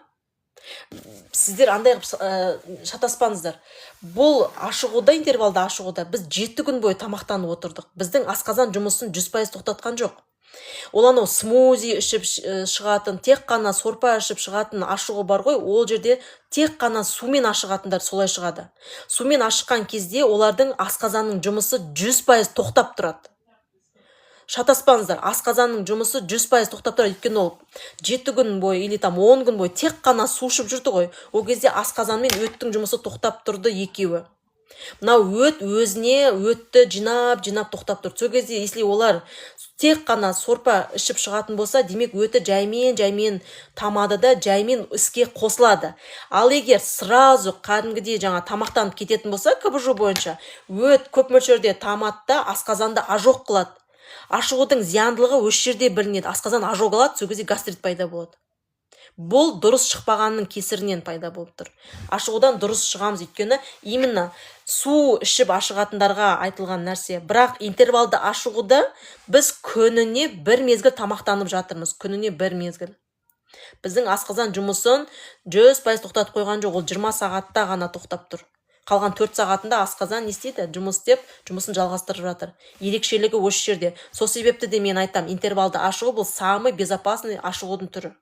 Сіздер андай қылып шатаспаңыздар. Бұл ашығуда, интервалда ашығуда біз 7 күн бойы тамақтанып отырдық. Біздің асқазан жұмысын 100% тоқтатқан жоқ. Ол анау смузи ішіп шығатын, тек қана сорпа ішіп шығатын ашығу бар ғой, ол жерде тек қана сумен ашығатындар солай шығады. Сумен ашыққан кезде олардың асқазанның жұмысы 100% тоқтап тұрады. Шатаспаңыздар, асқазанның жұмысы 100% тоқтап тұрады, өйткені ол 7 күн бойы или там 10 күн бойы тек қана су ішіп жүрді ғой. Ол кезде асқазан мен өттің жұмысы тоқтап тұрды екеуі. Мынау өт өзіне өтті жинап жинап тоқтап тұр. Сол кезде, если олар тек қана сорпа ішіп шығатын болса, демек, өті жаймен жаймен тамады да, жаймен іске қосылады. Ал егер сразу кәдімгідей жаңа тамақтанып кететін болса КБЖУ бойынша, өт көп мөлшерде тамады да, асқазанды ожог қылады. Ашығудың зияндылығы осы жерде білінеді: асқазан ожог алады, сол кезде гастрит пайда болады. Бұл дұрыс шықпағанның кесірінен пайда болып тұр. Ашығудан дұрыс шығамыз, өйткені именно су ішіп ашығатындарға айтылған нәрсе. Бірақ интервалды ашығуда біз күніне бір мезгіл тамақтанып жатырмыз, күніне бір мезгіл. Біздің асқазан жұмысын 100% тоқтатып қойған жоқ, ол 20 сағатта ғана тоқтап тұр. Қалған 4 сағатында асқазан не істейді? Жұмыс істеп, жұмысын жалғастырып жатыр. Ерекшелігі осы жерде. Сол себепті де мен айтамын, интервалды ашығу бұл самый безопасный ашығудың түрі.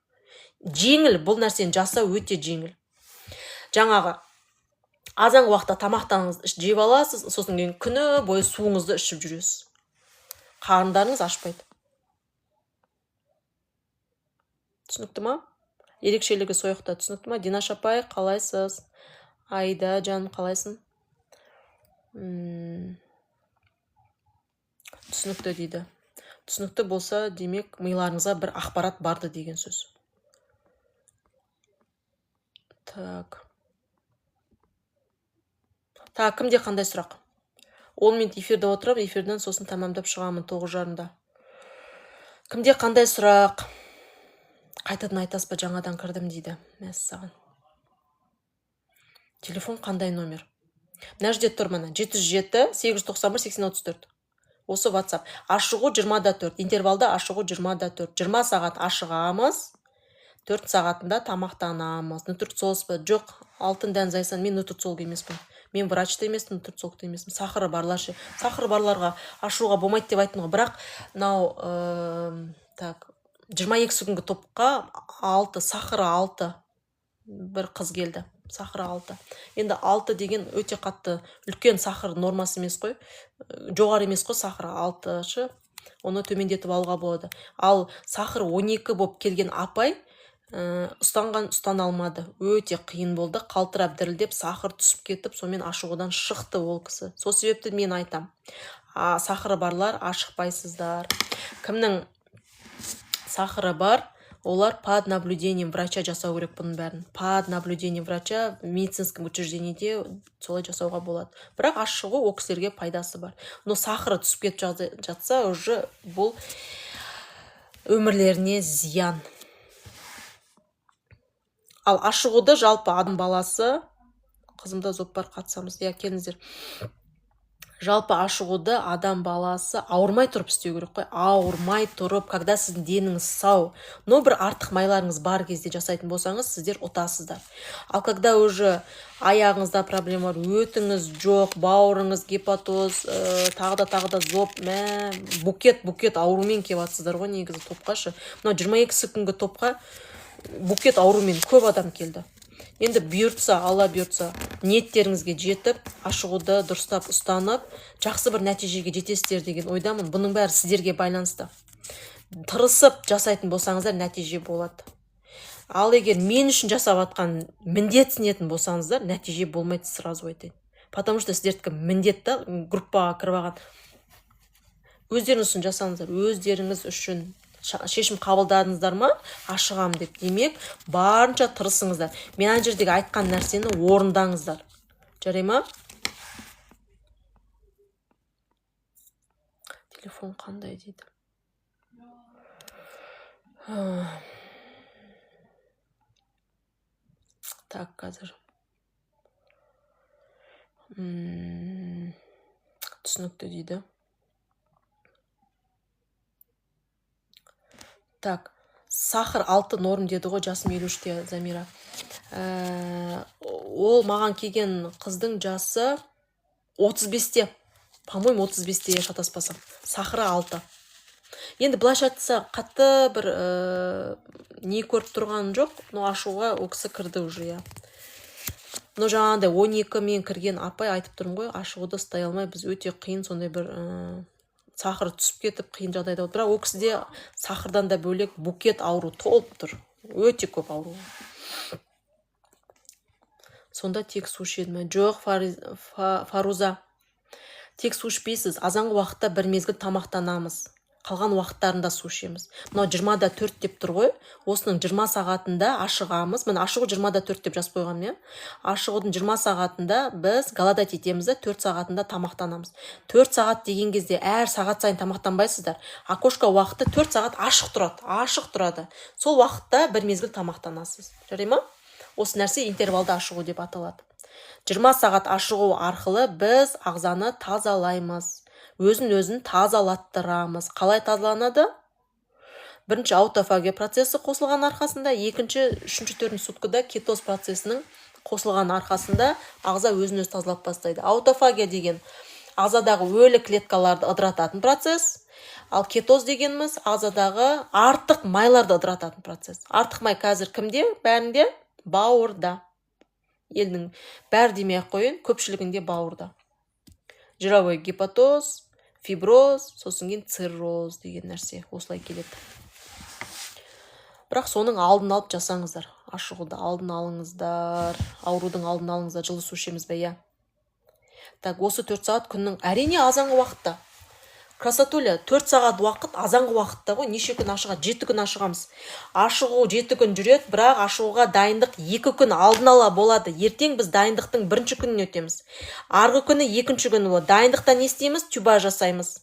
Жеңіл, бұл нәрсені жасау өте жеңіл. Жаңағы азанғы уақытта тамақтаныңыз, жеп аласыз, сосын кейін күні бойы суыңызды ішіп жүресіз, қарындарыңыз ашпайды. Түсінікті ма? Ерекшелігі сол жақта. Түсінікті ма? Динаш апай, қалайсыз? Аида жаным, қалайсың? Түсінікті дейді. Түсінікті болса, демек, миларыңызға бір ақпарат барды деген сөз. Так, так, кімде қандай сұрақ? 10 минут эфирде отырамын, эфирден сосын тәмамдап шығамын 9:30-да. Кімде қандай сұрақ? Қайтадан айтасыз ба, жаңадан кірдім дейді. Мәссаған. Телефон қандай номер? Мына жерде тұр, міне: 707 891 80 34. Осы WhatsApp. Ашығу 20:04, интервалда ашығу 20:04. 20 сағат ашығамыз, 4 сағатында тамақтанамыз. Нутрициолог па? Жоқ, Алтын Дән Зайсан, мен нутрициолог емеспін. Мен врач та емеспін, нутрициолог та емеспін. Сахары барлар ше? Сахары барларға ашуға болмайды деп айттым ғой. Бірақ мынау так, 22-сі күнгі топқа алты, сахары 6 бір қыз келді. Сахары 6. Енді 6 деген өте қатты үлкен сахар нормасы емес қой, жоғары емес қой сахар 6 шы, оны төмендетіп алуға болады. Ал сахар 12 болып келген апай ұстанған, ұстана алмады, өте қиын болды, қалтырап, дірілдеп, сахар түсіп кетіп, сонымен ашығудан шықты ол кісі. Сол себепті мен айтам, сахары барлар, ашықпайсыздар. Кімнің сахары бар, олар под наблюдением врача жасау керек бұның бәрін. Под наблюдением врача, в медицинском учреждениеде солай жасауға болады. Бірақ ашығу ол кісілерге пайдасы бар. Но сахары түсіп кетіп жатса, уже бұл өмірлеріне зиян. Ал ашығуды жалпы адам баласы... Қызымда зоб бар, қатысамыз, иә, келіңіздер. Жалпы ашығуды адам баласы ауырмай тұрып істеу керек қой. Ауырмай тұрып, когда сіздің деніңіз сау, но бір артық майларыңыз бар кезде жасайтын болсаңыз, сіздер ұтасыздар. Ал когда уже аяғыңызда проблема бар, өтіңіз жоқ, бауырыңыз гепатоз, тағы да, тағы да зоб, мә, букет букет аурумен келіп жатсыздар ғой негізі топқа шы. Мынау 22-сі күнгі топқа букет аурумен көп адам келді. Енді бұйыртса, Алла бұйыртса, ниеттеріңізге жетіп, ашығуды дұрыстап ұстанып, жақсы бір нәтижеге жетесіздер деген ойдамын. Бұның бәрі сіздерге байланысты. Тырысып жасайтын болсаңыздар, нәтиже болады. Ал егер мен үшін жасап жатқан міндетсінетін болсаңыздар, нәтиже болмайды, сразу айтайын, потому что сіздердікі міндет та, группаға кіріп алған. Өздеріңіз үшін жасаңыздар, өздеріңіз үшін шешім қабылдадыңыздар ма, ашығамын деп. Демек, барынша тырысыңыздар. Мен ана жердегі айтқан нәрсені орындаңыздар. Жарай ма? Телефон қандай дейді? Так, қазір. Түсінікті дейді. Так, сахар 6 норм деді ғой, жасым 53-те, Замира. Ол маған келген қыздың жасы 35-те. По-моему, 35-те, шатаспасам. Сахары 6. Енді былайша айтса, қатты бір не көріп тұрған жоқ, но ашуға ол кісі кірді уже, иә. Но жаңағындай 12 мен кірген апай айтып тұрмын ғой, ашуды ұстай алмай, біз өте қиын сондай бір сахар түсіп кетіп қиын жағдайда болды. Бірақ ол кісіде сахардан да бөлек букет ауру толып тұр. Өте көп ауру. Сонда тек су ішеді ме? Жоқ, Фаруза. Тек су ішпейсіз. Азанғы уақытта бір мезгіл тамақтанамыз. Қалған уақыттарында су ішеміз. Мынау 24 деп тұр ғой. Осының 20 сағатында ашығамыз. Міне ашығу 24 деп жазып қойғанмын, иә. Ашығудың 20 сағатында біз голодать етеміз де, 4 сағатында тамақтанамыз. 4 сағат деген кезде әр сағат сайын тамақтанбайсыздар. Окошко уақыты 4 сағат ашық тұрады. Ашық тұрады. Сол уақытта бір мезгіл тамақтанасыз. Жарай ма? Осы нәрсе интервалды ашығу деп аталады. 20 сағат ашығу арқылы біз ағзаны тазалаймыз. Өзін-өзін тазалаттырамыз. Қалай тазаланады? Бірінші аутофагия процесі қосылған арқасында, екінші, үшінші, төртінші суткада кетоз процесінің қосылған арқасында ағза өзін-өзі тазалап бастайды. Аутофагия деген ағзадағы өлі клеткаларды ыдырататын процесс, ал кетоз дегеніміз ағзадағы артық майларды ыдырататын процесс. Артық май қазір кімде? Бәрінде бауырда. Елдің бәрі демей ақ қояйын, көпшілігінде бауырда. Жировой гепатоз, фиброз, сосын кейін цирроз деген нәрсе осылай келеді. Бірақ соның алдын алып жасаңыздар. Ашығуды алдын алыңыздар, аурудың алдын алыңыздар. Жылы су ішеміз бе, иә? Так, осы 4 сағат күннің, әрине азанғы уақытта. Красотуля, 4 сағат уақыт азанғы уақытта ғой, неше күн ашығады? 7 күн ашығамыз. Ашығу 7 күн жүреді, бірақ ашығуға дайындық 2 күн алдын ала болады. Ертең біз дайындықтың бірінші күнін өтеміз. Арғы күні екінші күні болады. Дайындықта не істейміз? Тюба жасаймыз.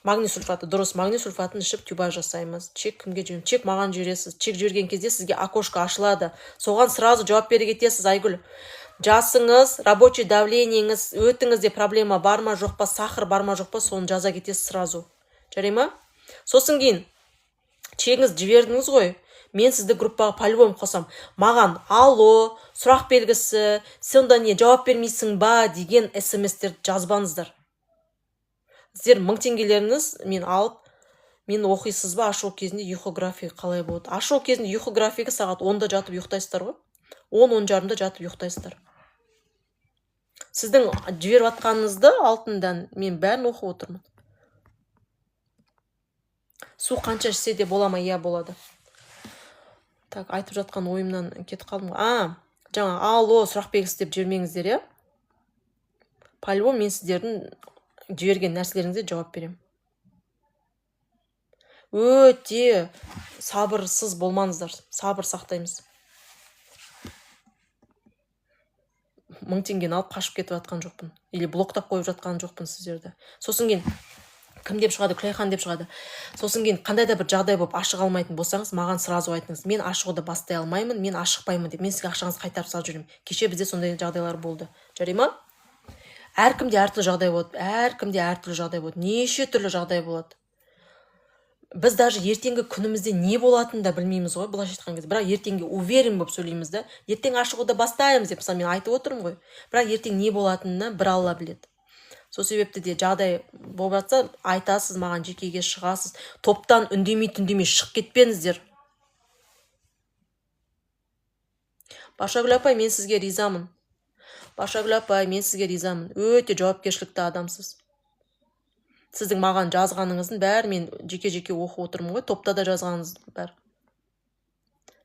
Магний сульфаты, дұрыс, магний сульфатын ішіп тюба жасаймыз. Чек кімге жіберемін? Чек маған жібересіз. Чек жіберген кезде сізге окошко ашылады. Соған сразу жауап бере кетесіз, Айгүл. Жасыңыз, рабочий давлениеңіз, өтіңізде проблема бар ма, жоқ па, сахар бар ма, жоқ па, соны жаза кетесіз сразу. Жарай ма? Сосын кейін чегіңізді жібердіңіз ғой, мен сізді группаға по-любому қосам. Маған алло, сұрақ белгісі, сонда не жауап бермейсің ба деген смстерді жазбаңыздар. Сіздер 1000 теңгелеріңіз мен алып, мен оқисыз ба, ашу кезінде ұйқы графигі қалай болады? Ашу кезінде ұйқы графигі сағат 10-да жатып ұйықтайсыздар ғой. 10, 10:30-да жатып ұйықтайсыздар. Сіздің жіберіп жатқаныңызды алтындан мен бәрін оқып отырмын. Су қанша ішсе де бола ма? Иә, болады. Так, айтып жатқан ойымнан кетіп қалдым ғой. Жаңа алло, сұрақ белгісі деп жібермеңіздер, иә? По-любому мен сіздердің жіберген нәрселеріңізге жауап беремін. Өте сабырсыз болмаңыздар, сабыр сақтаймыз. 1000 теңгені алып қашып кетіп жатқан жоқпын. Или блоктап қойып жатқан жоқпын сіздерді. Сосын кейін кім деп шығады, Күләйхан деп шығады. Сосын кейін қандай да бір жағдай болып ашыға алмайтын болсаңыз, маған сразу айтыңыз. Мен ашығуды бастай алмаймын, мен ашықпаймын деп. Мен сізге ақшаңызды қайтарып салып жіберемін. Кеше бізде сондай жағдайлар болды. Жарай ма? Әркімде әртүрлі жағдай болады. Әркімде әртүрлі жағдай болады. Неше түрлі жағдай болады. Біз даже ертеңгі күнімізде не болатынын да білмейміз ғой, былайша айтқан кезде. Бірақ ертеңге уверен болып сөйлейміз да. Ертең ашығуды бастаймыз деп, мысалы, мен айтып отырмын ғой. Бірақ ертең не болатынын бір Алла біледі. Сол себепті де жағдай болып жатса, айтасыз маған, жекеге шығасыз. Топтан үндемей түндемей шығып кетпеңіздер. Баршагүл апай, мен сізге ризамын. Баршагүл апай, мен сізге ризамын. Өте жауапкершілікті адамсыз. Сіздің маған жазғаныңыздың бәрін мен жеке-жеке оқып отырмын ғой, топта да жазғаныңыз бәрі.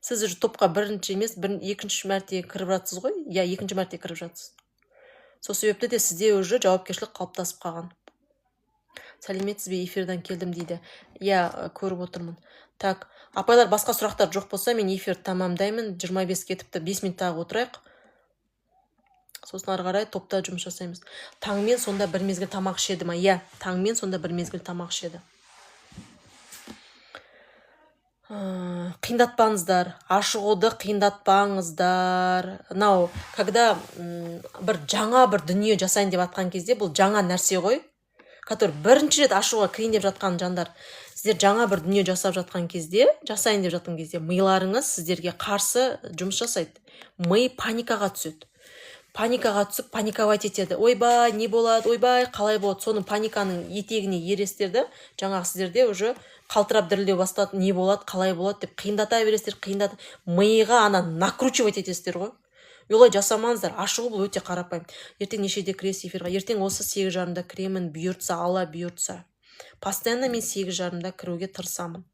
Сіз уже топқа бірінші емес, екінші мәрте кіріп жатсыз ғой? Иә, екінші мәрте кіріп жатсыз. Сол себепті де сізде уже жауапкершілік қалыптасып қалған. Сәлеметсіз бе, эфирден келдім дейді. Иә, көріп отырмын. Так, апайлар, басқа сұрақтар жоқ болса, мен эфирді тамамдаймын. 25 кетіпті, 5 минут тағы отырайық, сосын ары қарай топта жұмыс жасаймыз. Таңмен сонда бір мезгіл тамақ ішеді ма? Иә, таңмен сонда бір мезгіл тамақ ішеді. Қиындатпаңыздар, ашығуды қиындатпаңыздар. Мынау когда бір жаңа бір дүние жасайын деп жатқан кезде, бұл жаңа нәрсе ғой, который бірінші рет ашуға кірейін деп жатқан жандар, сіздер жаңа бір дүние жасап жатқан кезде, жасайын деп жатқан кезде миларыңыз сіздерге қарсы жұмыс жасайды. Ми паникаға түседі, паникаға түсіп, паниковать етеді: ойбай, не болады, ойбай, қалай болады? Соның паниканың етегіне ересіздер да, жаңағы сіздерде уже қалтырап, дірілдеу басталады. Не болады, қалай болады деп қиындата бересіздер, қиындата, миға ана накручивать етесіздер ғой. Олай жасамаңыздар. Ашығу бұл өте қарапайым. Ертең нешеде кіресіз эфирға? Ертең осы 8:30-да кіремін, бұйыртса, Алла бұйыртса. Постоянно мен 8:30-да кіруге тырысамын,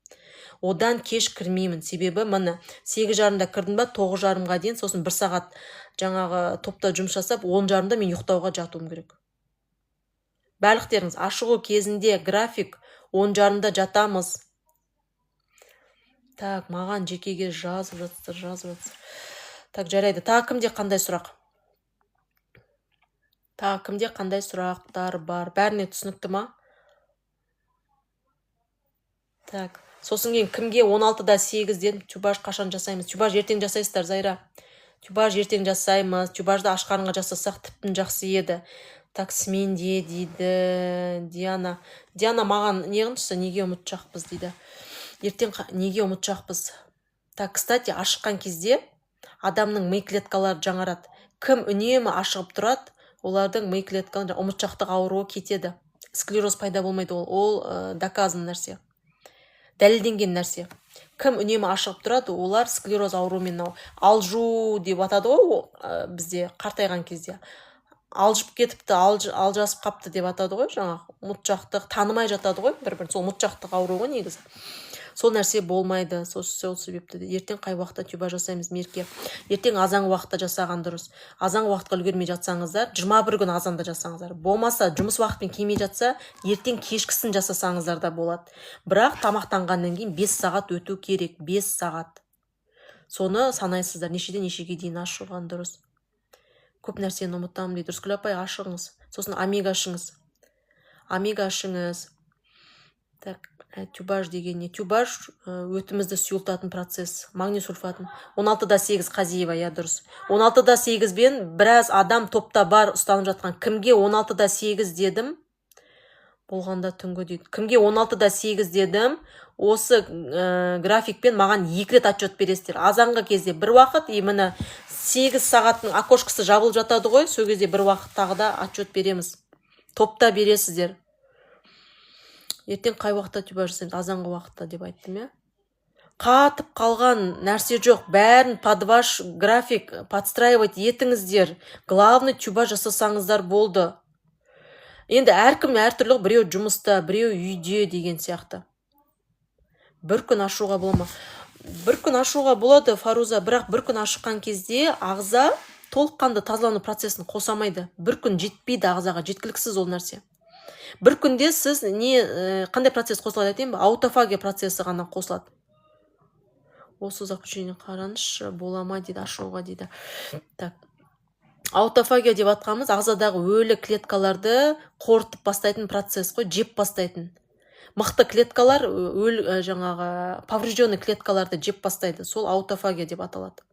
одан кеш кірмеймін. Себебі міне, 8:30-да кірдім ба, 9:30-ға дейін, сосын бір сағат жаңағы топта жұмыс жасап, 10:30-да мен ұйықтауға жатуым керек. Барлықтарыңыз ашығу кезінде график 10:30-да жатамыз. Так, маған жекеге жазып жатсыздар, жазып жатсыздар. Так, жарайды. Тағы кімде қандай сұрақ? Тағы кімде қандай сұрақтар бар? Бәріне түсінікті ма? Так, сосын кейін кімге 16-да 8 дедім? Тюбаж қашан жасаймыз? Тюбаж ертең жасайсыздар, Зайра. Тюбаж ертең жасаймыз. Тюбажды аш қарынға жасасақ, тіптен жақсы еді. Так, сменде дейді Диана. Диана, маған не қылыңызшы, неге ұмытшақпыз дейді. Ертең неге ұмытшақпыз? Так, кстати, ашыққан кезде адамның ми клеткалары жаңарады. Кім үнемі ашығып тұрады, олардың ми клеткалары, ұмытшақтық ауруы кетеді, склероз пайда болмайды. Ол доказан нәрсе, дәлелденген нәрсе. Кім үнемі ашығып тұрады, олар склероз ауруымен, мынау алжу деп атады ғой, бізде қартайған кезде алжып кетіпті, алжасып қапты деп атады ғой, жаңағы ұмытшақтық, танымай жатады ғой бір бірін, сол ұмытшақтық ауру ғой негізі. Сол нәрсе болмайды. Сол себепті де. Ертең қай уақытта тюбаж жасаймыз, Мерке? Ертең азанғы уақытта жасаған дұрыс. Азанғы уақытқа үлгермей жатсаңыздар, 21 күн азанда жасаңыздар, болмаса жұмыс уақытымен келмей жатса, ертең кешкісін жасасаңыздар да болады. Бірақ тамақтанғаннан кейін 5 сағат өту керек, 5 сағат. Соны санайсыздар, нешеден нешеге дейін ашылған дұрыс. Көп нәрсені ұмытамын дейді. Рыскүл апай, ашығыңыз, сосын омега ішіңіз, омега ішіңіз. Так, тюбаж деген не? Тюбаж өтімізді сұйылтатын процесс, магний сульфатын. 16-да 8, Қазиева, иә, дұрыс. 16-да 8-бен біраз адам топта бар ұстанып жатқан. Кімге 16-да 8 дедім? Болғанда түнгі дейді. Кімге 16-да 8 дедім? Осы графикпен маған екі рет отчет бересіздер. Азанғы кезде бір уақыт, и міне, 8 сағаттың окошкасы жабылып жатады ғой, сол кезде бір уақыт тағы да отчет береміз, топта бересіздер. Ертең қай уақытта тюбаж жасаймыз? Азанғы уақытта деп айттым, иә. Қатып қалған нәрсе жоқ, бәрін под ваш график подстраивать етіңіздер. Главный, тюбаж жасасаңыздар болды. Енді әркім әртүрлі, біреу жұмыста, біреу үйде деген сияқты. Бір күн ашуға бола ма? Бір күн ашуға болады, Фаруза, бірақ бір күн ашыққан кезде ағза толыққанды тазалану процесін қоса алмайды. Бір күн жетпейді ағзаға, жеткіліксіз ол нәрсе. Бір күнде сіз не қандай процесс қосылады, айтайын ба? Аутофагия процесі ғана қосылады. Осы заключение қараңызшы, бола ма дейді ашуға дейді. Так, аутофагия деп атқанымыз ағзадағы өлі клеткаларды қорытып бастайтын процесс қой, жеп бастайтын. Мықты клеткалар өл, жаңағы поврежденный клеткаларды жеп бастайды, сол аутофагия деп аталады.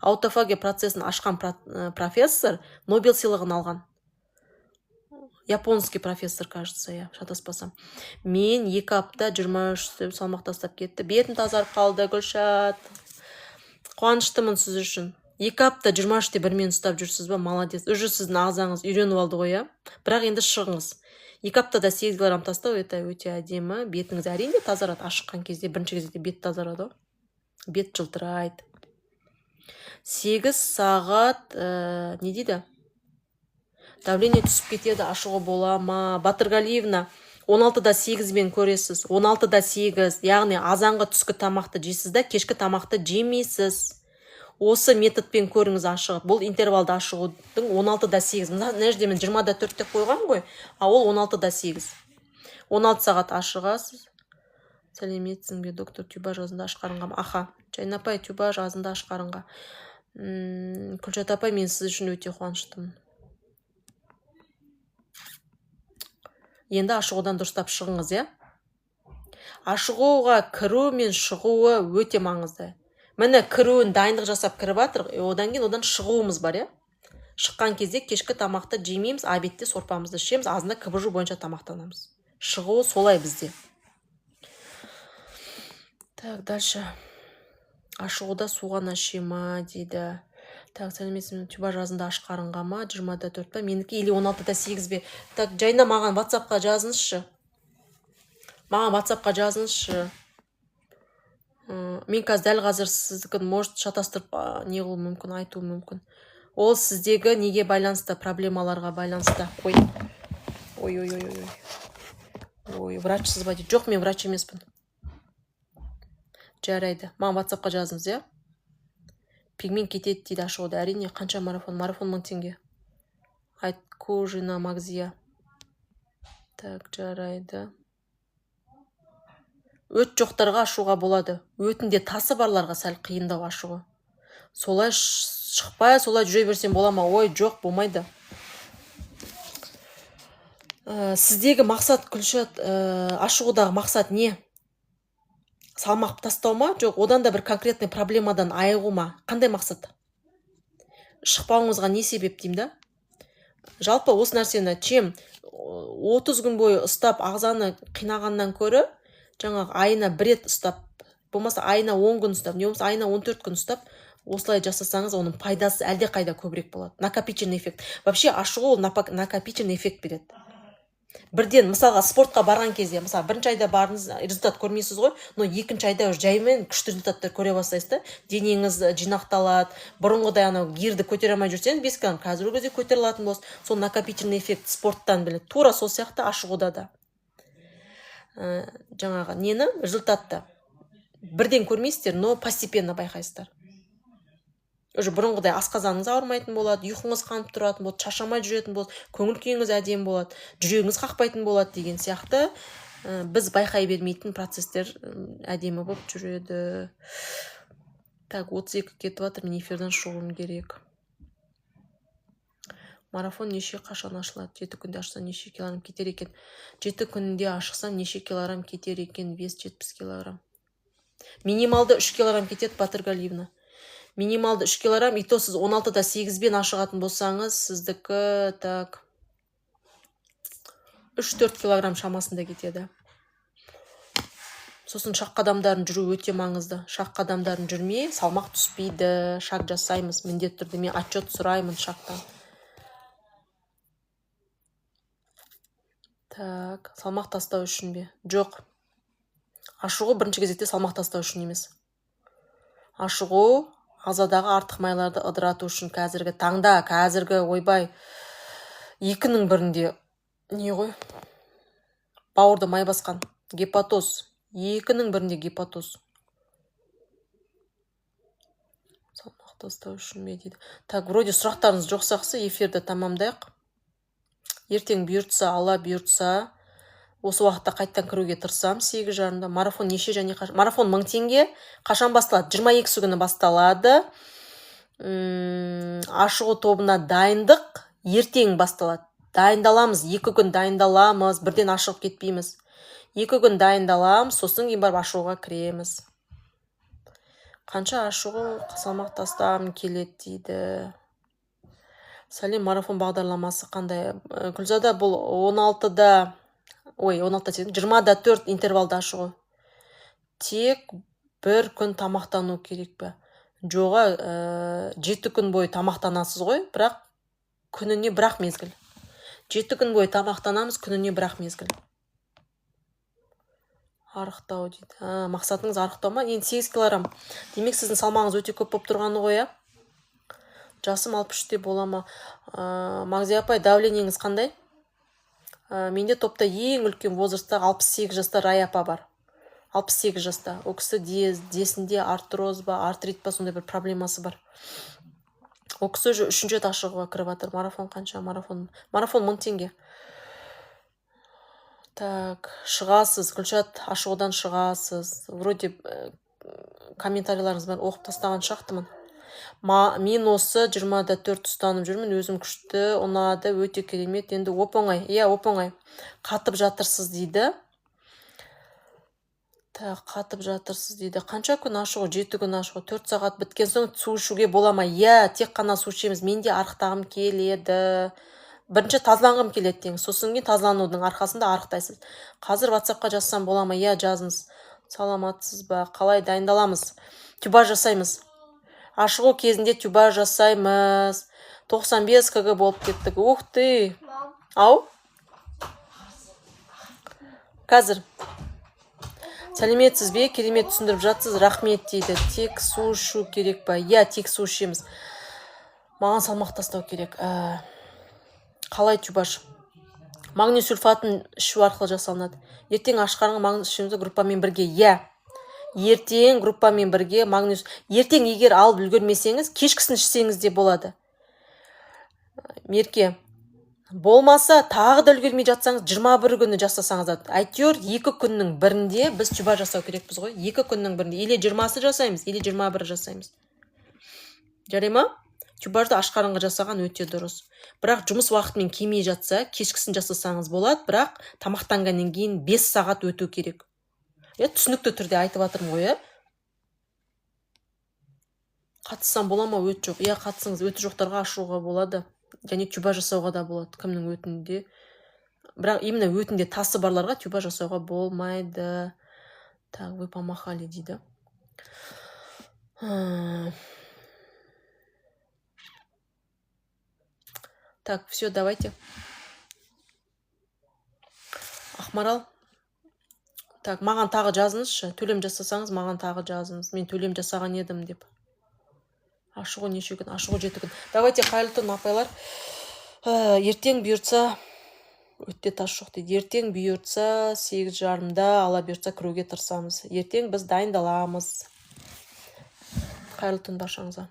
Аутофагия процесін ашқан профессор Нобель сыйлығын алған, японский профессор, кажется, иә, шатаспасам. Мен 2 апта 23 салмақ тастап кетті, бетім тазарып қалды. Гүлшат, қуаныштымын сіз үшін. 2 апта 23-те бірмен ұстап жүрсіз ба? Молодец. Уже сіздің ағзаңыз үйреніп алды ғой, иә. Бірақ енді шығыңыз. 2 аптада 8 килограмм тастау — это өте әдемі. Бетіңіз, әрине, тазарады. Ашыққан кезде бірінші кезекте бет тазарады ғой, бет жылтырайды. 8 сағат не дейді? Давление түсіп кетеді, ашуға бола ма? Батырғалиевна, 16-да 8-бен көресіз. 16-да 8, яғни азанғы, түскі тамақты жейсіз да, кешкі тамақты жемейсіз. Осы методпен көріңіз ашығып. Бұл интервалды ашығудың 16-да 8. Мына жерде мен 20-да 4 деп қойғанмын ғой, а ол 16-да 8. 16 сағат ашығасыз. Сәлеметсің бе, доктор, тюбаж азында аш қарынға ма? Аха, Жайна апай, тюбаж азында аш қарынға. Күлшат апай, мен сіз үшін өте қуаныштымын. Енді ашығудан дұрыстап шығыңыз, иә? Ашығуға кіру мен шығуы өте маңызды. Міне кіруін дайындық жасап кіріп жатыр, одан кейін одан шығуымыз бар, иә? Шыққан кезде кешкі тамақты жемейміз, обедте сорпамызды ішеміз, азында КБЖУ бойынша тамақтанамыз. Шығуы солай бізде. Так, дальше. Ашығуда су ғана іше ма дейді. Так, сәлеметсіз бе, тюбаж азында аш қарынға ма? 24 па? Менікі или 16-8 бе? Так, Жайна, маған WhatsAppқа жазыңызшы. Маған WhatsAppқа жазыңызшы. Мен қазір дәл қазір сіздікін, может, шатастырып, не қылуым мүмкін, айтуым мүмкін. Ол сіздегі неге байланысты, проблемаларға байланысты. Ой. Ой, ой, ой, ой, ой. Ой, врачсыз ба дейді. Жоқ, мен врач емеспін. Жарайды. Маған WhatsAppқа жазыңыз, иә? Пигмент кетеді дейді ашығуда. Әрине, қанша марафон? Марафон 1000 теңге. Айткожина Магзия. Так, жарайды. Өт жоқтарға ашуға болады. Өтінде тасы барларға сәл қиындау ашуға. Солай шықпай, солай жүре берсем бола ма? Ой, жоқ, болмайды. Сіздегі мақсат, Күлшат, ашығудағы мақсат не? Салмақ тастау ма? Жоқ, одан да бір конкретный проблемадан айығу ма? Қандай мақсат? Шықпауыңызға не себеп деймін да? Жалпы осы нәрсені чем 30 күн бойы ұстап ағзаны қинағаннан көрі, жаңағы айына бір рет ұстап, болмаса айына 10 күн ұстап, не болмаса айына 14 күн ұстап, осылай жасасаңыз, оның пайдасы әлде қайда көбірек болады. Накопительный эффект. Вообще ашығу ол накопительный эффект береді. Бірден мысалға спортқа барған кезде, мысалы, бірінші айда бардыңыз, результат көрмейсіз ғой, но екінші айда уже жаймен күшті результаттар көре бастайсыз да, денеңіз жинақталады. Бұрынғыдай анау гирді көтере алмай жүрсеңіз 5 килограмм, қазір ол кезде көтере алатын боласыз. Сол накопительный эффект спорттан біледі. Тура сол сияқты ашығуда да. Жаңағы нені, результатты бірден көрмейсіздер, но постепенно байқайсыздар. Уже бұрынғыдай асқазаныңыз ауырмайтын болады, ұйқыңыз қанып тұратын болады, шаршамай жүретін болады, көңіл күйіңіз әдемі болады, жүрегіңіз қақпайтын болады деген сияқты, біз байқай бермейтін процесстер әдемі болып жүреді. Так, 32 кетіп жатыр, мен эфирден шығуым керек. Марафон неше, қашан ашылады? 7 күнде ашса, неше килограмм кетер екен? 7 күнде ашықсам, неше килограмм кетер екен? Вес 70 килограмм. Минималды 3 килограмм кетеді, Батыргалиевна. Минималды 3 килограмм, и то сіз 16-да 8-бен ашығатын болсаңыз, сіздікі так 3-4 килограмм шамасында кетеді. Сосын шаг қадамдарын жүру өте маңызды. Шаг қадамдарын жүрмей салмақ түспейді. Шаг жасаймыз міндетті түрде, мен отчет сұраймын шагтан. Так, салмақ тастау үшін бе? Жоқ, ашығу бірінші кезекте салмақ тастау үшін емес. Ашығу ағзадағы артық майларды ыдырату үшін. Қазіргі таңда, қазіргі, ойбай, екінің бірінде не ғой, бауырды май басқан, гепатоз, екінің бірінде гепатоз. Салмақ тастау үшін бе дейді. Так, вроде сұрақтарыңыз жоқ сияқты, эфирді тамамдайық. Ертең бұйыртса, Алла бұйыртса, осы уақытта қайттан кіруге тырысамын, 8:30-да. Марафон неше және марафон 1000 теңге. Қашан басталады? 22-сі күні басталады. Ашығу тобына дайындық ертең басталады. Дайындаламыз, 2 күн дайындаламыз, бірден ашығып кетпейміз. 2 күн дайындаламыз, сосын кейін барып ашығуға кіреміз. Қанша ашығу, салмақ тастағым келеді дейді. Сәлем, марафон бағдарламасы қандай? Гүлзада, бұл 16-да, ой, 16-да, 20-да 4 интервалда ашығу. Тек бір күн тамақтану керек пе? Жоға, 7 күн бойы тамақтанасыз ғой, бірақ күніне бір ақ мезгіл. 7 күн бойы тамақтанамыз, күніне бір ақ мезгіл. Арықтау дейді. Мақсатыңыз арықтау ма? Енді 8 килограмм, демек, сіздің салмағыңыз өте көп болып тұрғаны ғой, иә? Жасым 63-те бола ма? Мағзия апай, давлениеңіз қандай? Менде топта ең үлкен возрастта 68 жаста Рая апа бар, 68 жаста. Ол кісі десінде артроз ба, артрит па, сондай бір проблемасы бар. Ол кісі уже үшінші рет ашығуға кіріп жатыр. Марафон қанша? Марафон 1000 теңге. Так, шығасыз, Гүлшат, ашығудан шығасыз. Вроде комментарийлеріңізді бәрін оқып тастаған сияқтымын. Мен осы 24 ұстанып жүрмін, өзім күшті, ұнады, өте керемет. Енді оп-оңай, иә, оп-оңай. Қатып жатырсыз дейді. Так, қатып жатырсыз дейді. Қанша күн ашығу? 7 күн ашығу. 4 сағат біткен соң су ішуге бола ма? Иә, тек қана су ішеміз. Мен де арықтағым келеді. Бірінші тазаланғым келеді деңіз. Сосын кейін тазаланудың арқасында арықтайсыз. Қазір WhatsAppқа жазсам бола ма? Иә, жазыңыз. Саламатсыз ба? Қалай дайындаламыз? Тюбаж жасаймыз. Ашығу кезінде тюбаж жасаймыз. 95 кг болып кеттік. Ух ты! Ау? Қазір. Сәлеметсіз бе? Керемет түсіндіріп жатсыз. Рахмет дейді. Тек су ішу керек па? Иә, тек су ішеміз. Маған салмақ тастау керек. Қалай тюбаж? Магний сульфатын ішу арқылы жасалынады. Ертең аш қарынға магний ішеміз группамен бірге. Иә. Ертең группамен бірге магний. Ертең егер алып үлгермесеңіз, кешкісін ішсеңіз де болады. Мерке. Болмаса, тағы да үлгермей жатсаңыз, 21 күні жасасаңыз да. Әйтеуір 2 күннің бірінде біз тюбаж жасау керекпіз ғой. 2 күннің бірінде. Или 20-сы жасаймыз, или 21 жасаймыз. Жарай ма? Тюбажды аш қарынға жасаған өте дұрыс. Бірақ жұмыс уақытымен келмей жатса, кешкісін жасасаңыз болады, бірақ тамақтанғаннан кейін 5 сағат өту керек. Иә, түсінікті түрде айтып жатырмын ғой, иә? Қатыссам бола ма? Өт жоқ. Иә, қатысыңыз. Өті жоқтарға ашуға болады. Және тюбаж жасауға да болады. Кімнің өтінде. Бірақ именно өтінде тасы барларға тюбаж жасауға болмайды. Так, вы помахали дейді. Так, все, давайте. Ақмарал. Так, маған тағы жазыңызшы. Төлем жасасаңыз, маған тағы жазыңыз. Мен төлем жасаған едім деп. Ашығу неше күн? Ашығу 7 күн. Давайте, қайырлы түн, апайлар. Ертең бұйыртса, өтте тас жоқ дейді. Ертең бұйыртса, 8:30-да, Алла бұйыртса, кіруге тырысамыз. Ертең біз дайындаламыз. Қайырлы түн баршаңызға.